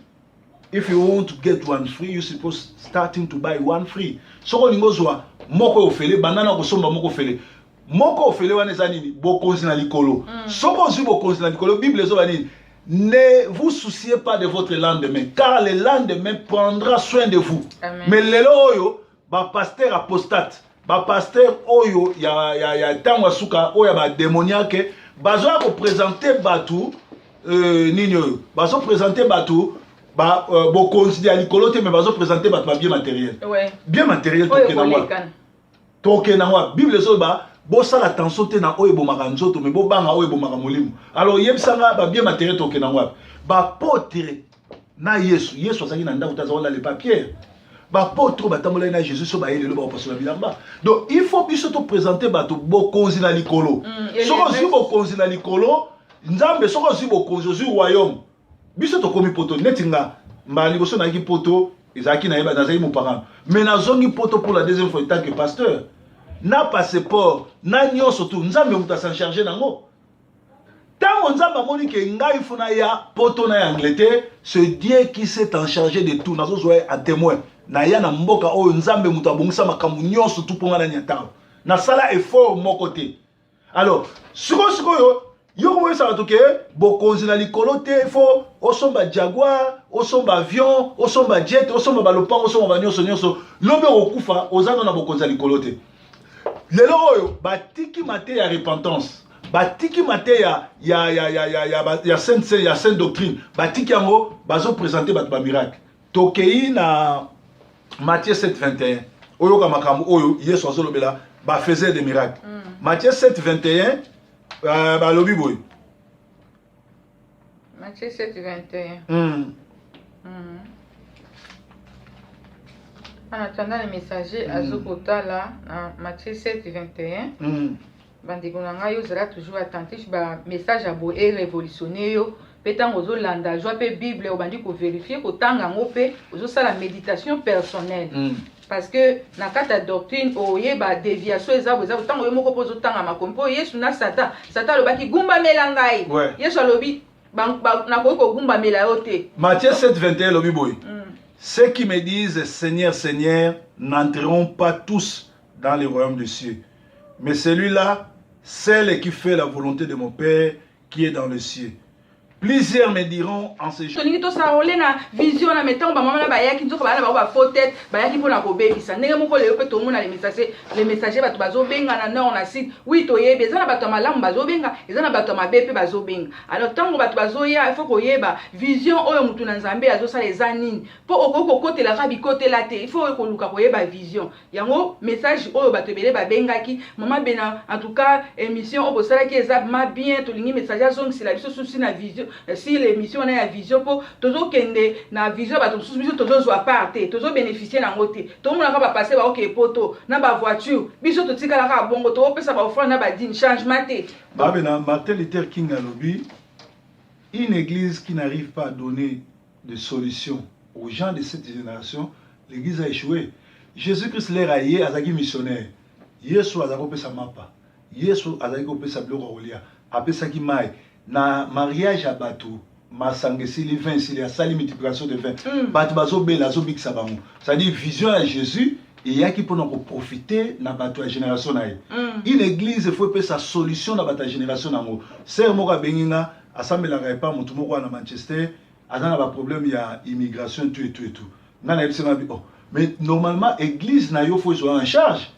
If you want to get one free, you suppose starting to buy one free. Soki olingi ozwa moko ofele, banda na kosomba moko ofele. Moko ofele wana eza nini? Bokonzi na likolo. Soki ozwi bokonzi na likolo, Bible ezoba nini? Ne vous souciez pas de votre lendemain, car le lendemain prendra soin de vous. Amen. Mais lelo oyo, bapasteur apostate, bapasteur oyo ya ntango ya suka, oyo ya badémoniaque, bazoya koprésenter bato nini oyo? Bazoprésenter bato ba, bokonzi ya likolo te, mais bazoprésenter bato babien matériel. Bien matériel. Oyo Tokende yango. ekolekana. Tokende yango. Bible ezoloba: bosala attention te na oyo ebomaka nzoto, mais bobanga oyo ebomaka molimo. Alors yebisanga, babien matériel, tokende yango wapi? Baapôtre na Yesu, Yesu azalaki na ndako te, azalaki kolala epa Pierre. Baapôtre oyo batambolaki na Jésus, so baye lelo, bakopasola bilamba. Donc il faut biso toprésenter bato bokonzi na likolo. Soki ozwi bokonzi na likolo, Nzambe, soki ozwi bokonzi, ozwi royaume. Biso tokomi poto, neti nga, mbala liboso nayaki poto, ezalaki nayeba nazalaki mopagano, mais nazongi poto pour la deuxième fois en tant que pasteur, na passeport na nyonso tu. Nzambe moto as'en charge nango. Ntango Nzambe amoni ke ngai fo naya poto na ya Angleterre, c'est Dieu qui s'est en chargé de tout. Nazozwa ye en témoin. Naya na mboka oyo, Nzambe moto abongisa makambo nyonso tu mpo ngai nania ntango nasala effort moko te. Alors sikoyo, sikoyo yo komoyebisa bato ke bokonzi na likolo te, fo osomba Jaguar, osomba avion, osomba jet, osomba balopango, osomba banyonso nyonso, lobi okokufa, oza no na bokonzi ya likolo te. Lelo oyo batiki mateya ya repentance, batiki mateya ya sainte, ya sainte doctrine, batiki yango, bazoprésenter bato bamiracle. Tokei na Matthieu 7 21, oyoka makambo oyo Yesu azolobela bafaiseur de miracle. Matthieu 7 21, balobi boye. Matthieu 7 21. En attendant le messager azokotala na Matthieu 7 21. Bandeko na ngai, ozala toujours attentif. Bamessage ya boye erévolutionne yo mpe. Ntango ozolanda, zwa mpe Bible, obandi kovérifier, kotanga yango mpe ozosala méditation personnelle, parce que na kati ya doctrine oyeba déviation eza boye, eza boye. Ntango yo moko mpo ozotanga makomi, mpo Yesu na Satan, Satan alobaki: "Gumbamela ngai." Yesu alobi: "Nakoki kogumbamela yo te." Matthieu 7 21 elobi boye: Ceux qui me disent Seigneur, Seigneur n'entreront pas tous dans le royaume des cieux, mais celui-là, celle qui fait la volonté de mon Père qui est dans le cieux. Plusieurs me diront en ce jour. Tolingi tosala ole na vision na me. Ntango bamama na bayaki, nzoka baya na bango bafaux tête, bayaki mpona kobebisa. Ndenge moko lelo mpe tomona le messager, le messager, bato bazobenga na nord, na sud. Oui, toyebi, eza na bato ya malamu bazobenga, eza na bato ya mabe mpe bazobenga. Alors ntango bato bazoya, il faut koyeba vision oyo motu na Nzambe azosala eza nini, mpo okoki kokotelaka bikotela te. Il faut koluka koyeba vision yango. Message oyo bato ebele babengaki mama Bena, en tout cas émission oyo bosalaki eza ma bien. Tolingi message azongisela biso susi na vision, si l'émission wana ya vision, mpo tozokende na vision ya bato mosusu, biso tozozwa part te, tozobénéficie nango te. Tomonaka bapasteur baoke poto na bavoiture, biso totikalaka bongo, tokopesa baoffrande na badîme, changement te. Babena, Martin Luther King alobi: Une église qui n'arrive pas à donner de solution aux gens de cette génération, l'église a échoué. Jésus-Christ l'heure aye, azalaki missionnaire. Yesu azalaki kopesa mapa, Yesu azalaki kopesa biloko ya kolia, apesaki mai na mariage ya bato. Masanga esili, vin esili, asali multiplication de vin. Bato bazobela, azobikisa bango. C'est-à-dire, vision ya Jésus eyaki mpona koprofite na bato ya génération na ye. Une église efo epesa solution na bato ya génération nango. Sœur moko abengi nga, asambelaka epa motu moko wana na Manchester, aza na baproblème ya immigration, tout et tout et tout. Nga nayebisi nga bi: "Oh, mais normalement église na yo fo ezwa en charge.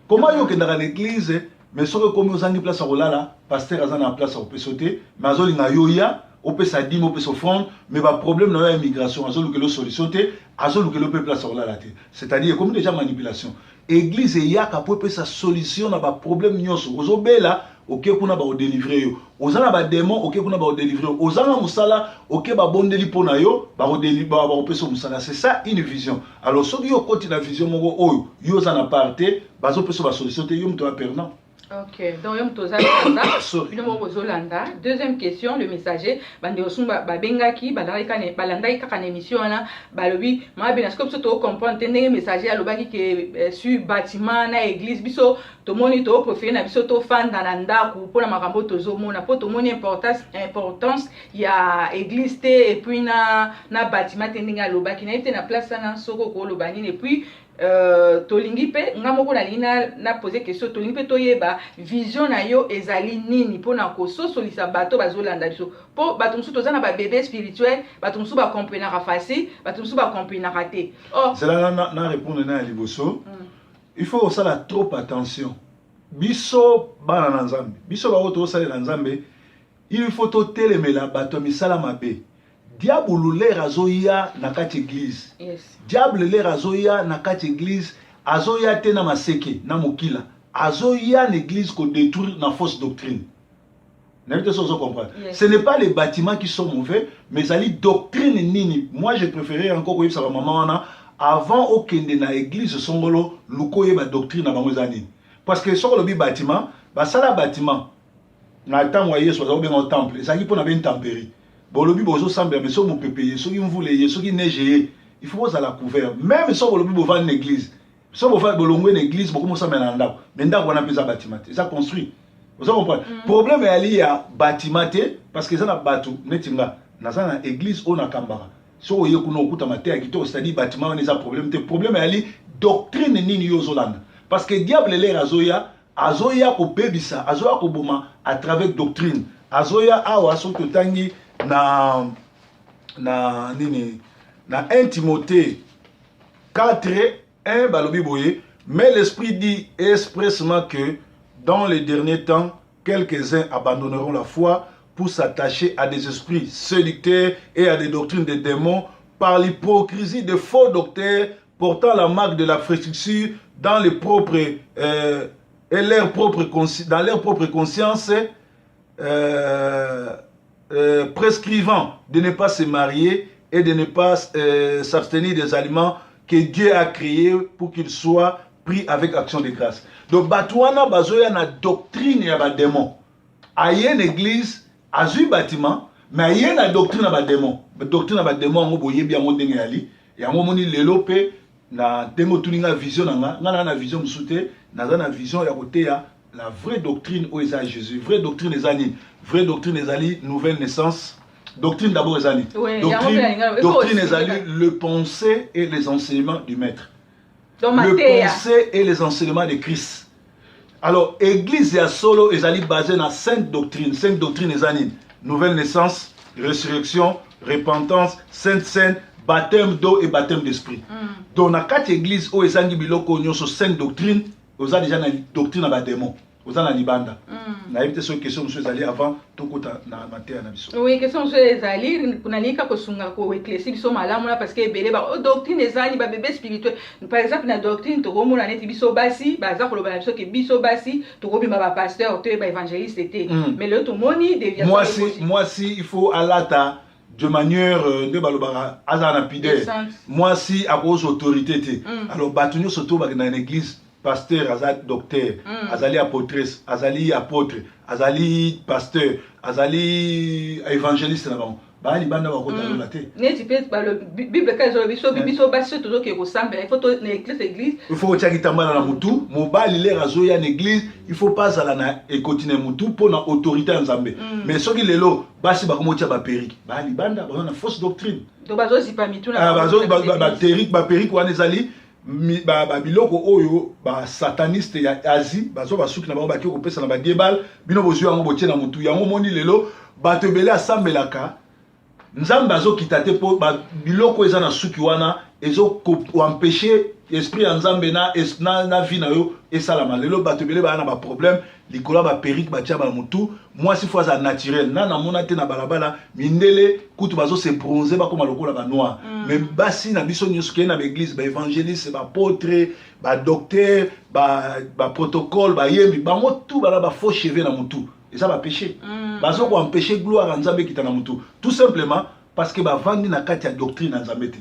Comment yo okendaka na église, mais soki ekomi ozangi place ya kolala, pasteur aza na place ya kopesa yo te, mais azolinga yo ya opesa dîme, opesa offrande, mais baproblème na yo ya immigration, azolukela yo solution te, azolukela yo mpe place ya kolala te?" C'est-à-dire, ekomi déjà manipulation. Église eyaka mpo epesa solution na baproblème nyonso. Ozobela, oke kuna, bakodélivre yo. Oza na badémon, oke kuna, bakodélivre yo. Ozanga mosala, oke, babondeli mpo na yo, bakopesa yo mosala. C'est ça une vision. Alors soki yo okoti na vision moko oyo yo oza na part te, bazopesa yo basolution te, yo moto ya perdant. Ok, donc yo moto oza perdant. Sorry. Bino moko bozolanda. Deuxième question, le messager. Bandeko mosusu babengaki, balandaki kaka na émission wana, balobi mabe na sikoyo biso tocomprendre te ndenge messager alobaki ke sur bâtiment na église. Biso tomoni topréféré na biso tofanda na ndako mpona makambo oyo tozomona, mpo tomoni importance ya église te et puis na bâtiment te ndenge alobaki. Nayebi te na place wana soki okoloba nini. Et puis tolingi mpe, nga moko nalingi na pose question, tolingi mpe toyeba vision na yo ezali nini mpona kososolisa bato bazolanda biso, mpo bato mosusu toza na babébé spirituel, bato mosusu bakomprenaka facile, bato mosusu bakomprenaka te. Or Zela na répondre na ya liboso. Il faut kosala trop attention. Biso bana na Nzambe, biso bango tozosalela Nzambe, il faut totelemela bato ya misala mabe. Diabolo l'heure azoya na kati église, diable l'heure azoya na kati église, azoya te na maseke na mokila, azoya na église kodétruire na fausse doctrine. Nayebi te so ozo comprendre. Ce n'est pas les bâtiments qui sont mauvais, mais ezali doctrine nini. Moi, je préférais encore koyebisa bamama wana: avant okende na église songolo, luka oyeba doctrine na bango eza nini, parce que soki olobi bâtiment, basala bâtiment na ntango ya Yesu, baza kobenga temple, ezalaki mpona baintempérie. Bolobi bozosambela, mais soki mopepe ye, soki mvula ye, soki neige ye, il faut bozala couvert. Même soki bolobi bovandi na église, soki bofandi, bolongwe na église, bokomi osambela na ndako, mais ndako wana mpe eza bâtiment te, eza construit. Oza comprendre? Problème eyali ya bâtiment te, parce que eza na bato neti nga, naza na église oyo nakambaka. Soki oye kuna, okutama te ya kitoko. C'est-à-dire, bâtiment wana eza problème te, problème eyali doctrine nini yo ozolanda, parce que diable l'heure azoya, azoya kobebisa, azoya koboma à travers doctrine. Azoya awa, soki totangi na nini, na 1 Timothée 4 1, balobi boye: "Mais l'Esprit dit expressement que dans les derniers temps, quelques-uns abandonneront la foi pour s'attacher à des esprits séducteurs et à des doctrines des démons par l'hypocrisie de faux docteurs portant la marque de la flétrissure dans les propres et leur propre dans leur propre conscience, prescrivant de ne pas se marier et de ne pas s'abstenir des aliments que Dieu a créés pour qu'ils soient pris avec action de grâce." Donc bato wana bazoya na doctrine ya badémon. Aye na église, azwi bâtiment, mais aye na doctrine ya badémon. Doctrine ya badémon yango, boyebi yango ndenge yali yango. Omoni lelo mpe na ndenge otuni nga vision na nga, nga na vision mosusu te, naza na vision ya koteya la vraie doctrine oyo eza Jésus. Vraie doctrine eza nini? Vraie doctrine ezali nouvelle naissance. Doctrine d'abord eza nini? Doctrine ezali le pensée et les enseignements du maître. Donc, le mateya. Pensée et les enseignements de Christ. Alors église ya solo ezali basé na cinq doctrines. Cinq doctrines eza nini? Nouvelle naissance, résurrection, repentance, sainte cène, baptême d'eau et baptême d'esprit. Donc na kati église oyo ezangi biloko nyonso, cinq doctrines, oza déjà na doctrine na badémon, oza na libanda. Nayebi te soki question mosusu ezali avant tokota na mateya na biso. Oui, question mosusu ezali, nalingi kaka kosunga koéclaircir biso malamu na, parce que ebele ba oh, doctrine ezali babébé spirituel. Par exemple, na doctrine tokomona neti biso basi, baza koloba na biso ke biso basi tokobima bapasteur to baévangéliste te. Mais lelo tomoni déviation. Mwasi il faut alata de manière nde balobaka azala na pudeur. Décente. Mwasi akozwa autorité te. Alors bato nyonso to bakenda na église. Pasteur aza docteur, azali apôtresse, azali apôtre, azali pasteur, azali évangéliste na bango, baya libanda, bakota lola te. Neti mpe Bible kaka ezoloba biso, biso basi soki tozokende kosambela, il faut na église. Il faut kotia kitambala na mutu. Mobali lere azoya na église, il faut pas azala na ekoti na mutu mpo na autorité ya Nzambe. Mais soki lelo basi bakomotia baperruque, baya libanda, baza na fausse doctrine. Donc bazozipa mitu na Ah, baperruque wana ezali babiloko oyo basataniste ya Asie bazwa basuki na bango, baki kopesa na badiebal. Bino bozwi yango, botie na motu yango. Omoni lelo bato ebele asambelaka, Nzambe azokita te, mpo biloko eza na suki wana ezokoempêcher esprit ya Nzambe na vie na yo esalama. Lelo bato ebele baya na baproblème likolo ya baperruque batia na motu. Mwasi faut azala naturel. Na namona te na balabala, mindele kutu bazose bronzer, bakóma lokola banoir. Mais basi na biso nyonso keye na baéglise, baévangéliste, baapôtre, badocteur, baprotocole, bayembi, bango tu bana bafaux cheveux na motu, eza bapéché. Bazo koempêcher gloire ya Nzambe ekita na motu, tout simplement parce que bavandi na kati ya doctrine ya Nzambe te.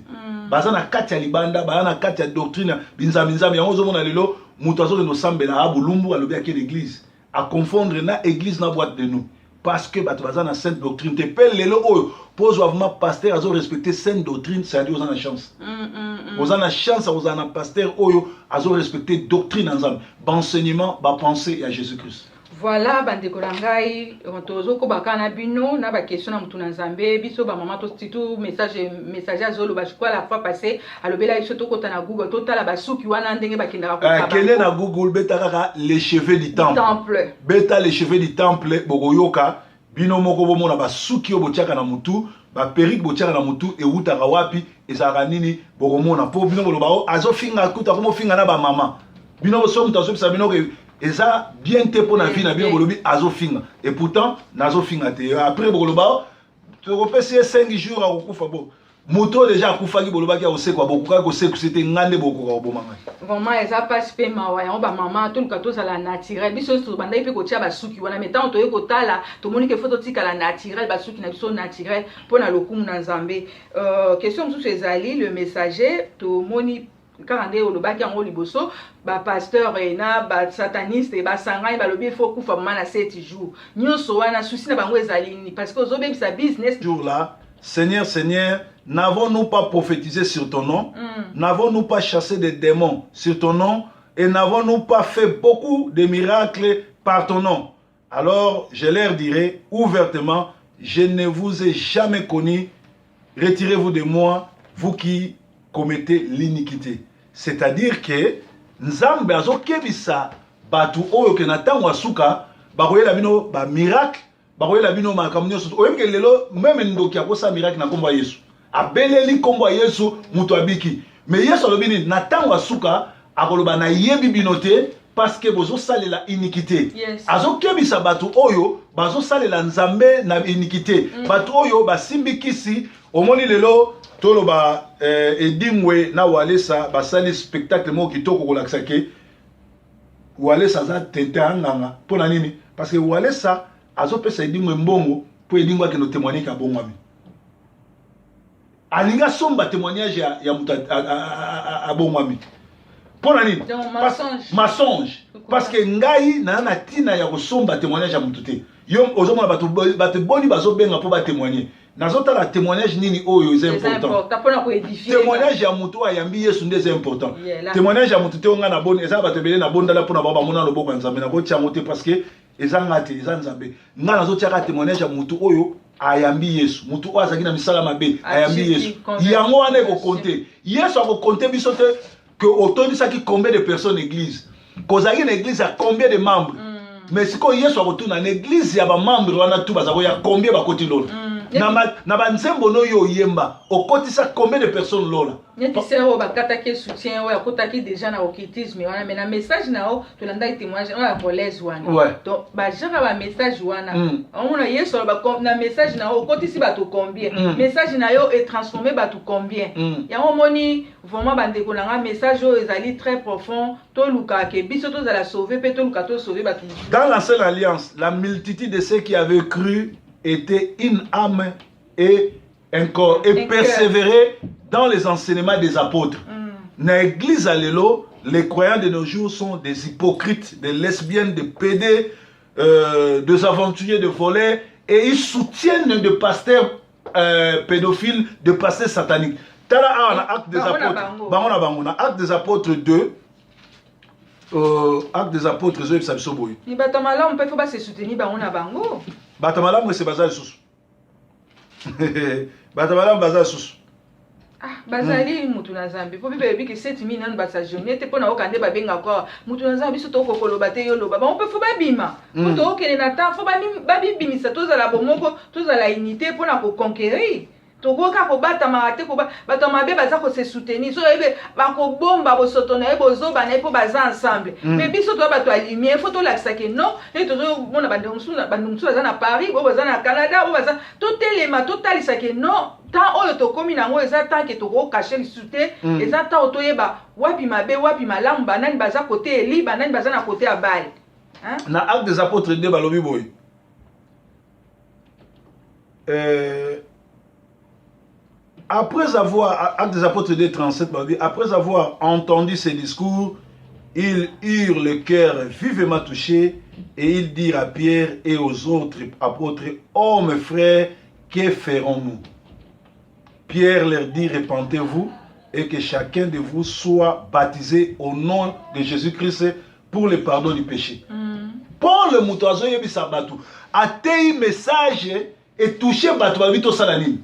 Baza na kati ya libanda, baza na kati ya doctrine ya binzambi-nzambi. Yango ozomona lelo moto azokende osambela, abulumbu, alobi ake l'église, aconfondre na église na boîte de nuit, parce que bato baza na sainte doctrine te. Mpe lelo oyo, mpo ozwa vraiment pasteur azorespecte sainte doctrine, c'est-à-dire oza na chance. Oza na chance ya kozala na pasteur oyo azorespecte doctrine ya Nzambe, baenseignement, bapensée ya Jésus Christ. Voilà, bandeko na ngai, tozokoba kaka na bino na baquestion na motu na Nzambe. Biso bamama, surtout message, messager azoloba, je crois la fois passée alobela biso tokota na Google, totala basuki wana ndenge bakendaka. Kende na Google, beta kaka "les cheveux du temple". Temple. Beta "les cheveux du temple", bokoyoka bino moko, bomona basuki oyo botiaka na mutu, baperruque botiaka na mutu ewutaka wapi, ezalaka nini. Bokomona mpo bino boloba o azofinga, kuta akomofinga na bamama. Bino so moto azobisa bino ke eza bien te mpo na vie na bino, bolobi azofinga, et pourtant nazofinga te. Après bokoloba o tokopesi ye 5 jours, akokufa. Bo moto oyo déjà akufaki, bolobaki akosekwa, bokokaki kosekusa te. Nga nde bokoka koboma ngai? Vraiment eza mpasi mpe mawa. Yango bamama, toluka tozala naturel. Biso nyonso tobandaki mpe kotia basuki wana, mais ntango toye kotala, tomoni ke faut totikala naturel, basuki na biso naturel mpo na lokumu na Nzambe. Question mosusu ezali, le messager, tomoni kaka nde olobaki yango liboso, bapasteur na basataniste basangani, balobi il faut kufa mama na 7 jours. Nyonso wana, souci na bango ezali nini? Parce que ozobebisa business. Jour là, Seigneur, Seigneur, n'avons-nous pas prophétisé sur ton nom? N'avons-nous pas chassé des démons sur ton nom? Et n'avons-nous pas fait beaucoup de miracles par ton nom? Alors je leur dirai ouvertement, je ne vous ai jamais connu. Retirez-vous de moi, vous qui commettez l'iniquité. C'est-à-dire que Nzambe azokebisa bato oyo ke na ntango ya suka bakoyela bino bamiracle, bakoyela bino makambo nyonso. Oyebi ke lelo même ndoki akosala miracle na nkombo ya Yesu, abeleli nkombo ya Yesu, moto abiki. Mais Yesu alobi nini? Na ntango ya suka akoloba: nayebi bino te, parce que bozosalela iniquité. Azokebisa bato oyo bazosalela Nzambe na iniquité, bato oyo basimbi kisi. Omoni lelo toloba Edingwe na Walesa basali spectacle moko kitoko kolakisa ke Walesa aza tente anganga. Mpo na nini? Parce que Walesa azopesa Edingwe mbongo mpo Edingwe akende otémoigne ke abongwami. Alingi asomba témoignage ya moto abongwami. Mpo na nini? Donc, mensonge. Mensonge, parce que ngai naza na ntina ya kosomba témoignage ya moto te. Yo ozomona bato boni bazobenga mpo batémoigne. Nazotala témoignage nini oyo eza eza important. Important mpona koédifie. Témoignage ya moto oyo ayambi Yesu nde eza important. Yeah, là. Témoignage ya moto te oyo ngai naboni, eza bato ebele nabondala mpona bao bamona loboko ya Nzambe, nakotia yango te parce que eza nga te, eza Nzambe. Ngai nazotiaka témoignage ya motu oyo ayambi Yesu, motu oyo azalaki na misala mabe ayambi Achipi, Yesu. Conversion. Yango wana ekocompter. Yesu akocompter biso te ke otondisaki combien de personnes église, kozalaki na église ya combien de membres. Mais sikoyo Yesu akotuna: na église ya bamembre wana tu baza koya, combien bakoti lola? Na banzembo no oyo oyemba, okotisa combien de personnes lola? Neti sœur oyo bakataki soutien, oyo akotaki déjà na occultisme wana, mais na message na yo tolandaki témoignage oyo ya voleuse wana. Donc bagenre bamessage wana, omona Yesu aloba na message na yo okotisi bato combien? Message na yo etransforme bato combien? Yango omoni vraiment, bandeko na nga, message oyo ezali très profond. Toluka ke biso tozala sauve mpe toluka tosauve bato mosusu. Dans l'ancienne alliance, la multitude de ceux qui avaient cru était une âme et un corps et Un cœur. Persévérait dans les enseignements des apôtres. Na église ya lelo, Les croyants de nos jours sont des hypocrites, des lesbiennes, des pédés, des aventuriers, des voleurs, et ils soutiennent des pasteurs pédophiles, des pasteurs sataniques. Tala awa na Acte des Bango na Apôtres. Bango. Bango na bango na Acte des Apôtres 2. Acte des Apôtres ezoyebisa biso boye. Ni bato ya malamu mpe fo base soutenir bango na bango. Bato malamu ese baza lisusu, bato malamu baza lisusu. Ah, bazali mutu na Nzambe, mpo bible elobi ke 7000 nanu basajourne te mpo na oka nde babengaka mutu na Nzambe. Biso tokoki koloba te, yo loba. Bango mpe fo babima mpo tookende na temps, fo babibimisa, tozala bomoko, tozala unité mpona koconquérir. Tokoki kaka kobatamaka te. Bato ya mabe baza kose soutenir, so oyebi bakobomba bosoto na ye, bozoba na ye, mpo baza ensemble. Mais biso toza bato ya lumière, fo tolakisa ke non. Ndenge tozomona bandeko mosusu, bandeko mosusu baza na Paris, oyo baza na Canada, oyo baza, totelema, totalisa ke non, temps oyo tokómi nango eza temps ke tokocacher lisusu te. Eza temps oyo toyeba wapi mabe, wapi malamu, banani baza kote Eli, banani baza na kote ya Bale. Hein? Na Acte des Apôtres 2, balobi boye: après avoir, Acte des Apôtres 2, 37, balobi, après avoir entendu ces discours, ils eurent le cœur vivement touché et ils dirent à Pierre et aux autres apôtres: Hommes frères, que ferons-nous? Pierre leur dit: Repentez-vous et que chacun de vous soit baptisé au nom de Jésus-Christ pour le pardon du péché. Paul, moto azoyebisa bato, ateyi message etouche bato, balobi tosala nini?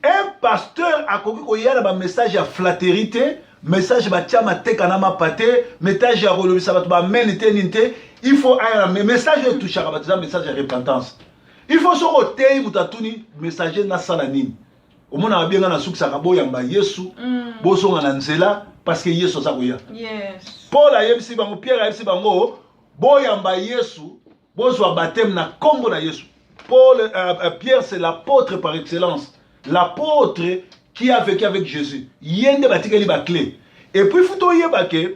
Un pasteur akoki koya na bamessage ya flatterie te, message batia mateka na mapa te, message ya kolobisa bato bamene te, nini te. Il faut aya na message oyo etouchaka bato, eza message ya repentance. Il faut soki oteyi, moto atuni: messager, nasala nini? Omonaka bien, nga nasukisaka: boyamba Yesu, bozonga na nzela, parce que Yesu aza koya. Paul ayebisi bango, Pierre ayebisi bango: boyamba Yesu, bozwa baptême na nkombo na Yesu. Paul, Pierre, c'est l'apôtre par excellence, l'apôtre qui a vécu avec Jésus. Ye nde batikeli baclé. Et puis faut toyeba ke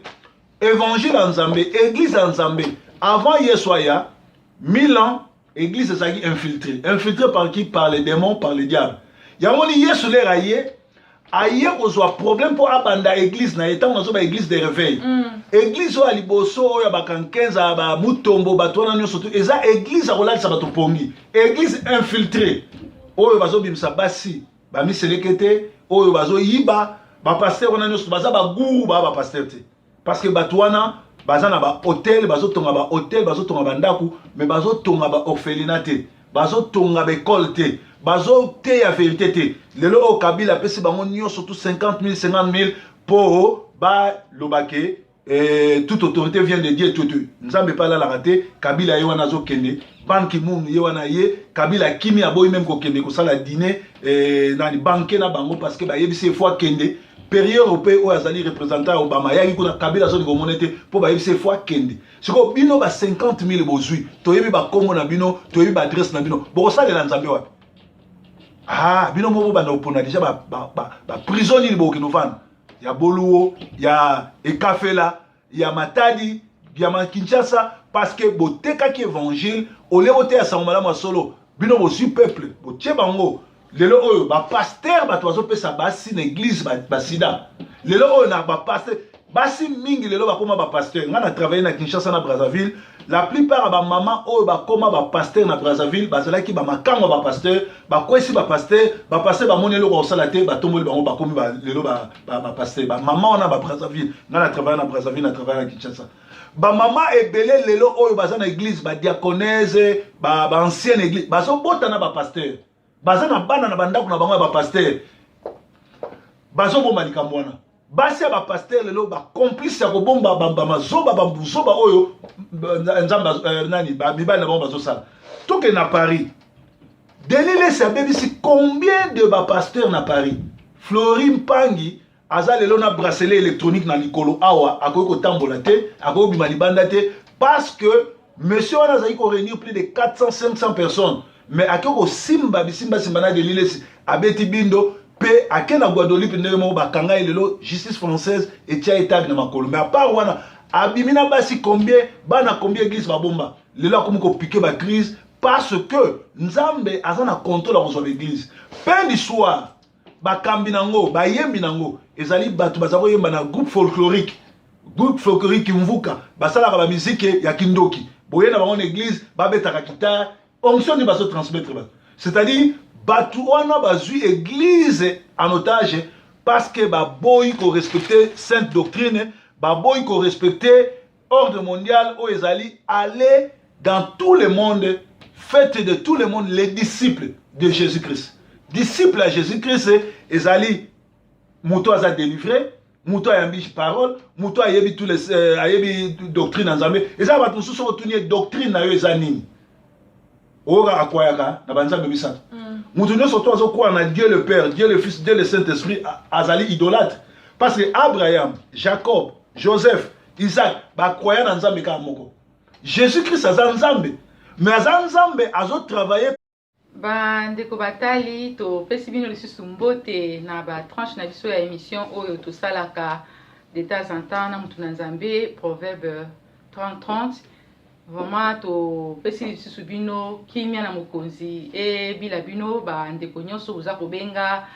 évangile ya Nzambe, église ya Nzambe, avant Yesu aya, 1000 ans église ezalaki infiltré. Infiltré par qui? Par les démons, par le diable. Yango ni Yesu lere aye, aye kozwa problème mpo abanda église na ye. Ntango nazoba église de réveil, église oyo ya liboso, oyo ya bakankenza ya bamutombo, bato wana nyonso tu, eza église ya kolalisa bato pongi, église infiltré oyo bazobimisa basi bamiseleke te, oyo bazoyiba. Bapasteur wana nyonso baza bagourou, baa bapasteur te, parce que bato wana baza na bahotel, bazotonga bahotel, bazotonga bandako, mais bazotonga baorphelinat te, bazotonga baekole te, bazoteya vérité te. Lelo oyo Kabila apesi bango nyonso tu 50 000, 50 000 mpo baloba ke toute autorité vient de Dieu. Tutu Nzambe mpe alalaka te. Kabila ye wana azokende, Ban Ki-moon ye wana ye. Kabila akimi, aboyi meme kokende kosala dîner, nani, banquet na bango, parce que bayebisi ye fo akende. Période mpe oyo azali représentant ya Obama ayaki kuna, Kabila azolinga omona te mpo bayebisi ye fo akende. Sikoyo bino ba 50 000 bozwi, toyebi bakombo na bino, toyebi baadresse na bino, bokosalela Nzambe wapi? Ah, bino moko bobanda kopona deja baprison nini bokokende ovanda, ya Boluo, ya Ekafela, ya Matadi, ya Makinshasa, parce que botekaki évangile. Olie boteya sango malamu ya solo, bino bozwi peuple, botie bango. Lelo oyo bapasteur, bato bazopesa basi na église basida. Lelo oyo na bapasteur, basi mingi lelo bakóma bapasteur. Ngai na travaille na Kinshasa, na Brazzaville. La plupart ya bamama oyo bakóma bapasteur na Brazzaville bazalaki bamakango ya bapasteur. Bakwesi bapasteur, bapasteur bamoni eloko kosala te, batomboli bango, bakomi lelo bapasteur. Bamama wana ba Brazzaville, ngai na travaille na Brazzaville, na travaille na Kinshasa, bamama ebele lelo oyo baza na église, badiaconesse, baancienne église, bazobota na bapasteur, baza na bana na bandako na bango ya bapasteur. Bazobomba likambo wana. Basi ya bapasteur lelo bacomplice ya kobomba bamazoba, babuzoba oyo Nzambe, nani, mibali na bango bazosala. Tokende na Paris. Denis Lesi abebisi combien de bapasteur na Paris? Flori Mpangi aza lelo na bracelet électronique na likolo awa, akoki kotambola te, akoki kobima libanda te, parce que monsieur wana azalaki koréunir plus de 400, 500 personnes, mais akoki kosimba bisimbasimba na Denis Lesi, abeti bindo mpe ake na Guadeloupe. Ndenge moko bakanga ye lelo, justice française etia ye tag na makolo. Mais à part wana, abimi na basi combien, bana combien église babomba? Lelo akomi kopiquer bacrise, parce que Nzambe aza na contrôle ya kozwa baeglise. Pain du soir, bakambi nango, bayembi nango ezali bato baza koyemba na groupe folklorique. Groupe folklorique Kimvuka basalaka ba musique ya kindoki, boye na bango na église babetaka guitare. Onction nde bazotransmettre bato, c'est-à-dire bato wana bazwi église en otage parce que baboyi korespecte sainte doctrine, baboyi korespecte ordre mondial oyo ezali aller dans tout le monde, faites de tout le monde les disciples de Jésus-Christ. Disciple ya Jésus-Christ ezali moto aza délivré, moto ayambi parole, moto ayebi tous les ayebi doctrine ya Nzambe. Eza bato mosusu otuni ye doctrine na yo eza nini, oyo kaka akwayaka na banzambe misato. Moto nyonso to azokwaya na Dieu le Père, Dieu le Fils, Dieu le Saint Esprit azali idolâtre, parce que Abraham, Jacob, Joseph, Isaac bakwaya na Nzambe kaka moko. Jésus Christ aza Nzambe, mais aza Nzambe azotravaille. Bandeko batali, topesi bino lisusu mbote na batranche na biso ya émission oyo tosalaka de temps en temps na motu na Nzambe, Proverbe 3030. Vraiment topesi lisusu bino kimia na Mokonzi ebila bino bandeko nyonso boza kobenga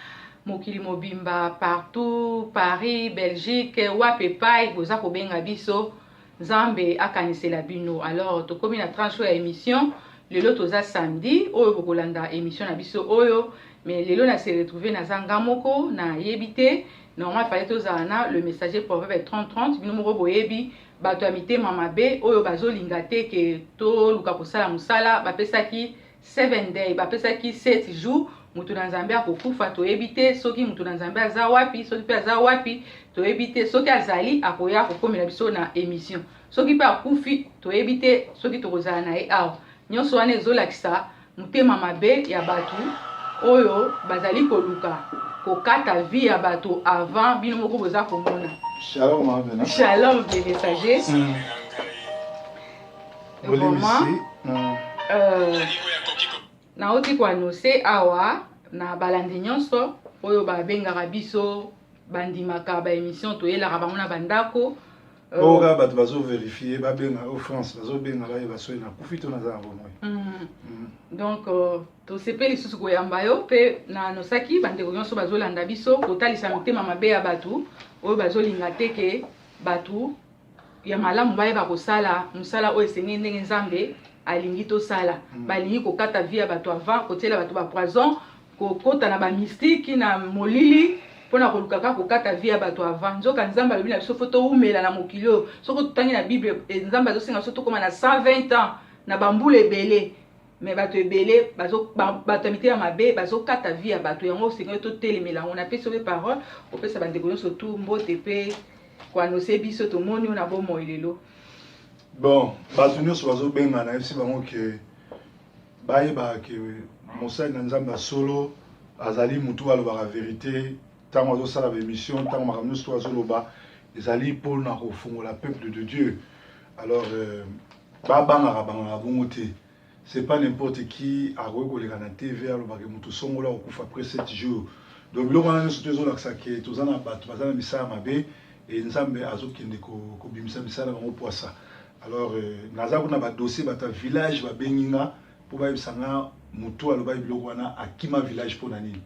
mokili mobimba, partout, Paris, Belgique, wapi epai boza kobenga biso. Nzambe akanisela bino. Alors tokomi na tranche oyo ya émission. Lelo toza samedi oyo bokolanda émission na biso oyo, mais lelo na se retrouve naza nga moko, nayebi te. Normal fallait tozala na le messager Proverbe 3030. Bino moko boyebi bato ya mitema mabe oyo bazolinga te ke toluka kosala mosala. Bapesaki 7 day, bapesaki 7 jours, moto na Nzambe akokufa. Toyebi te soki moto na Nzambe aza wapi, soki mpe aza wapi toyebi te. Soki azali, akoya kokomela biso na émission. Soki mpe akufi, toyebi te soki tokozala na ye awa. Nyonso wana ezolakisa motema mabe ya bato oyo bazali koluka kokata vie ya bato avant. Bino moko boza komona. Shalom, Mavena. Shalom, le messager. Vraiment nauti koannoncer awa na balandi nyonso oyo babengaka biso, bandimaka baémission toyelaka bango na bandako. Oyo kaka bato bazoverifie, babenga o France, bazobenga bayeba soki nakufi to naza na bomoi. Donc tosepeli lisusu koyamba yo mpe na nosaki bandeko nyonso bazolanda biso, kotalisa motema mabe ya bato oyo bazolinga te ke bato ya malamu bayeba kosala mosala oyo esengeli ndenge Nzambe alingi tosala. Balingi kokata vie ya bato avant, kotiela bato bapoison, kokota na bamystike na molili mpona koluka kaka kokata vie ya bato avant. Nzoka Nzambe alobi na biso fo towumela na mokili oyo. Soki totangi na Bible, Nzambe azosenga biso tokóma na 120 ans, na bambula ebele. Mais bato ebele, bato ya mitema mabe bazokata vie ya bato. Yango osengeli totelemela yango. Napesi yo mpe parole, opesa bandeko nyonso tu mbote mpe koannoncer biso tomoni oyo na bomoi lelo. Bon, bato nyonso bazobenga, nayebisi bango ke bayebaka ke mosali na Nzambe ya solo azali motu alobaka vérité ntango azosala baémission, ntango makambo nyonso to azoloba ezali mpona kofungola peuple de Dieu. Alors babangaka bangaka bongo te. C'est pas n'importe qui akoki koleka na TV alobaka motu songolo akokufa après 7 jours. Donc biloko wana nyonso to ezolakisa ke toza na bato baza na misala mabe e Nzambe azokende kobimisa misala bango poisa. Alors naza kuna badossier, bato ya village babengi nga mpo bayebisa nga motu alobaki biloko wana akima village mpo na nini,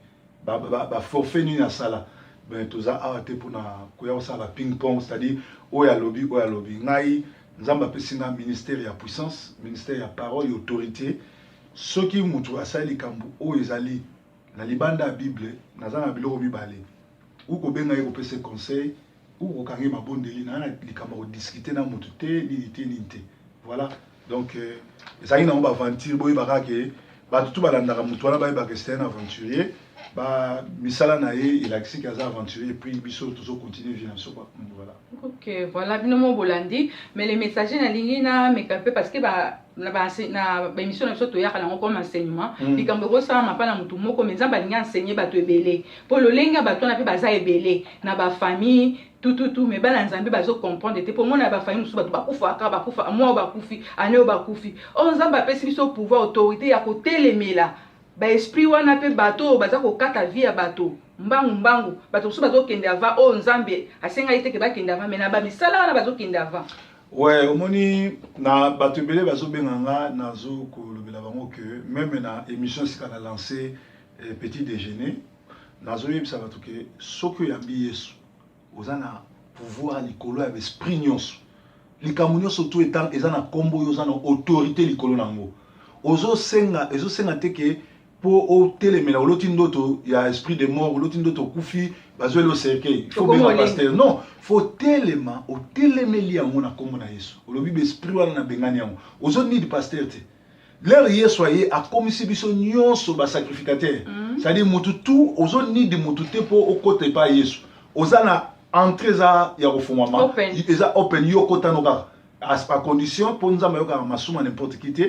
baforfait nini asala. Ben, toza awa te mpona koya kosala baping pong, c'est-à-dire oyo alobi, oyo alobi. Ngai Nzambe apesi nga ministère ya puissance, ministère ya parole ya autorité. Soki motu asali likambo oyo ezali na libanda ya Bible, naza na biloko mibale: ou kobenga ye kopesa conseil, ou kokanga ye mabondeli. Naa na likambo ya kodiscute na motu te, nini te, nini te. Voilà, donc ezalaki nango baaventure. Boyebaka ke bato tu balandaka motu wana bayebaka c'est un aventurier. Ba misala na ye elakisi ke aza aventurier, puis biso tozocontinue vie na biso, quoi. Voilà. Ok, voilà, bino mo bolandi. Mais les messagers, nalingi nameka mpe parce que na baémission na biso toyaka nango comme enseignement. Likambo ekosalama mpa na motu moko, mais Nzambe alingi enseigner bato ebele mpo lolenge ya bato wana mpe baza ebele na bafamille tututu. Mais bana Nzambe bazocomprendre te mpo mona ya bafamille mosusu bato bakufaka, bakufa mwa oyo, bakufi ane oyo, bakufi oyo. Nzambe apesi biso pouvoir, autorité ya kotelemela baesprit wana mpe bato oyo baza kokata vie ya bato mbangu mbangu. Bato mosusu bazokende avant oyo Nzambe asengaki te ke bakende avant, mais na bamisala wana bazokende avant. Ouais, omoni na bato ebele bazobenga nga, nazo kolobela bango ke même na émission esika na lancé petit déjeuner, nazoyebisa bato ke soki oyambi Yesu, oza na pouvoir likolo ya baesprit nyonso. Likambo nyonso to eza na nkombo oyo, oza na autorité likolo na yango. Ozosenga, ezosenga te ke mpo otelemela. Oloti ndoto ya esprit de mort, oloti ndoto okufi, bazweli yo cercueil, il faut benga pasteur. Non, faut telema, otelemeli yango na nkombo na Yesu, olobi baesprit wana nabengani yango. Ozonidi pasteur te. L'heure Yesu aye, akomisi biso nyonso basacrificateur, c'est-à-dire mutu tu ozonidi mutu te mpo okota epai Yesu. Oza na entrée, eza ya kofungwama, eza open, yo okotano kaka à condition, mpo Nzambe ayokaka masumu n'importe qui te,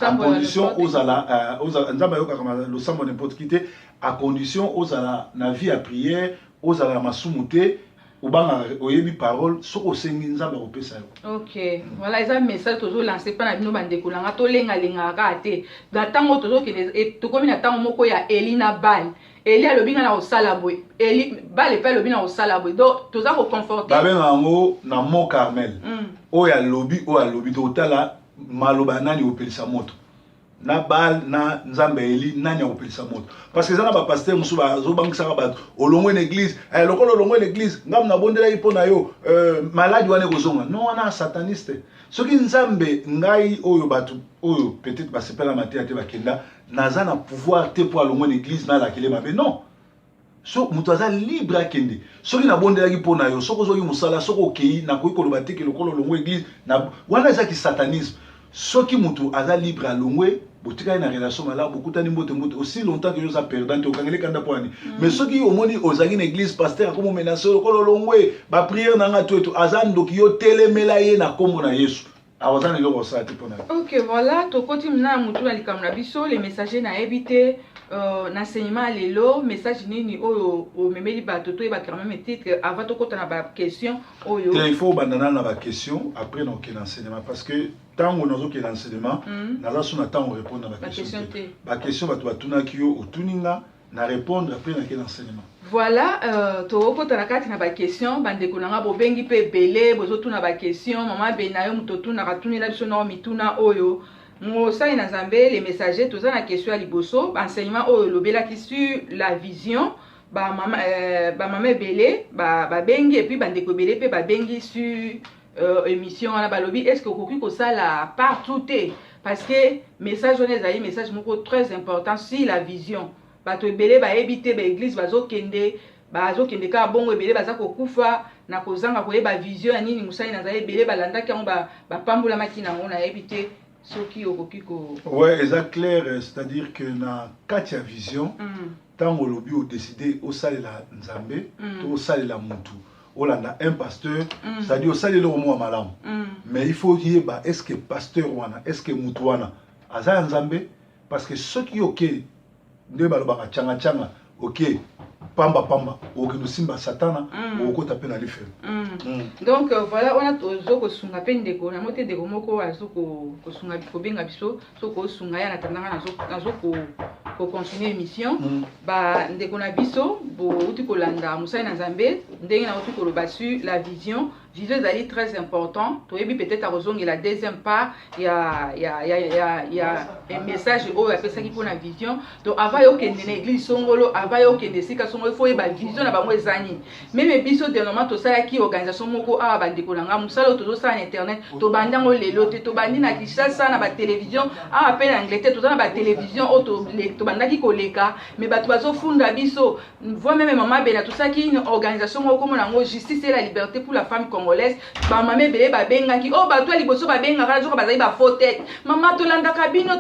à condition ozala, Nzambe ayokaka losambo n'importe qui te, à condition ozala na vie ya prière, ozala na masumu te, obangaka, oyebi parole. Soki osengi, Nzambe akopesa yo. Ok, voilà, eza message tozolance mpa na bino, bandeko na nga. Tolengalengaka kaka te na ntango tozokende. Tokomi na ntango moko ya Eli na Bale. Eli alobi nga na kosala boye, Eli Bale mpe alobi na kosala boye, donc toza koconforte. Babenga yango na Mont Carmel. Oyo alobi, oyo alobi, tokotala maloba nani kopelisa moto na Baal na Nzambe ya Eli, nani akopelisa moto. Parce que eza na bapasteur mosusu bazobangisaka bato: olongwe na église, lokola olongwe na église, ngambo nabondelaki mpo na yo, maladi wana ekozonga. Non, wana sataniste. Soki Nzambe ngai oyo, bato oyo peut-être basepela mateya te, bakenda, naza na pouvoir te mpo alongwe na église nalakele mabe. Non, so moto aza libre akende. Soki nabondelaki mpo na yo, soki ozwaki mosala, soki okei, nakoki koloba te ke lokola olongwe église na wana ezaki satanisme. Soki moto aza libre, alongwe, botikali na relation malamu, bokutani, mbote mbote, aussi longtemps que yo oza perdant te, okangeli kanda mpo ani. Mais soki omoni ozalaki na église, pasteur akomi omenace, lokola olongwe, baprière na nga to eto, aza ndoki. Yo telemela ye na nkombo na Yesu, aza na eloko kosala te mpo na yo. Ok, voilà, tokoti na motu na likambo na biso, le messager. Nayebi te, na enseignement ya lelo, message nini oyo omemeli bato? Toyebaka même titre avant tokota na baquestion oyo. Te, il faut obanda nano na baquestion, après nakokende enseignement, parce que ntango nazokende enseignement, naza so na ntango répondre na baquestion te. Baquestion bato batunaki yo, otuni nga na répondre, après nakende enseignement. Voilà, tokokota na kati na baquestion. Bandeko na nga, bobengi mpe ebele, bozotuna baquestion. Mama be na yo moto otunaka, tunela biso nao mituna oyo. Mosali na Nzambe, le messager, toza na question ya liboso. Enseignement oyo olobelaki sur la vision, bamama bamama ebele babengi, et puis bandeko ebele mpe babengi sur émission wana, balobi: est ce que okoki kosala partout te? Parce que message wana ezali message moko très important sur la vision. Bato ebele bayebi te, baeglise bazokende, bazokende kaka bongo, ebele baza kokufa na kozanga koyeba vision ya nini. Mosali nazali, ebele balandaki yango, bapambolamaki nango. Nayebi te soki okoki ko Ouais, eza clair, c'est-à-dire que na kati ya vision, ntango olobi odécide osalela Nzambe to osalela motu, olanda un pasteur, c'est-à-dire osali eloko moko ya malamu, mais il faut yeba: est ce que pasteur wana, est ce que motu wana aza ya Nzambe? Parce que soki oke nde balobaka tianga-tianga, oke pamba pamba, okende osimba Satana, okokota mpe na lifelo. Donc voilà, wana tozo kosunga mpe ndeko nango te. Ndeko moko azo kosunga, kobenga biso, so kosunga ye na tandanga, nazo kocontinue émission. Bandeko na biso, bouti kolanda mosali na Nzambe ndenge nauti koloba sur la vision. Vision ezali très important. Toyebi peut-être akozongela deuxième part ya message oyo apesaki mpona vision. Donc avant yo okende na église songolo, avant yo okende esika songolo, il faut oyeba vision na bango eza nini. Même biso dernièrement tosalaki organisation moko awa, bandeko na nga, mosala oyo tozosala na internet, tobandi yango lelo te. Tobandi na Kinshasa na batélévision, awa mpe na Angleterre toza na batélévision oyo tobandaki koleka, mais bato bazofunda biso. Voi même mama Bena, tosalaki une organisation moko, komona yango Justice et la liberté pour la femme congolaise. Bamama ebele babengaki oyo, bato ya liboso babengaka, nazoka bazali bafaux tête. Mama, tolandaka bino.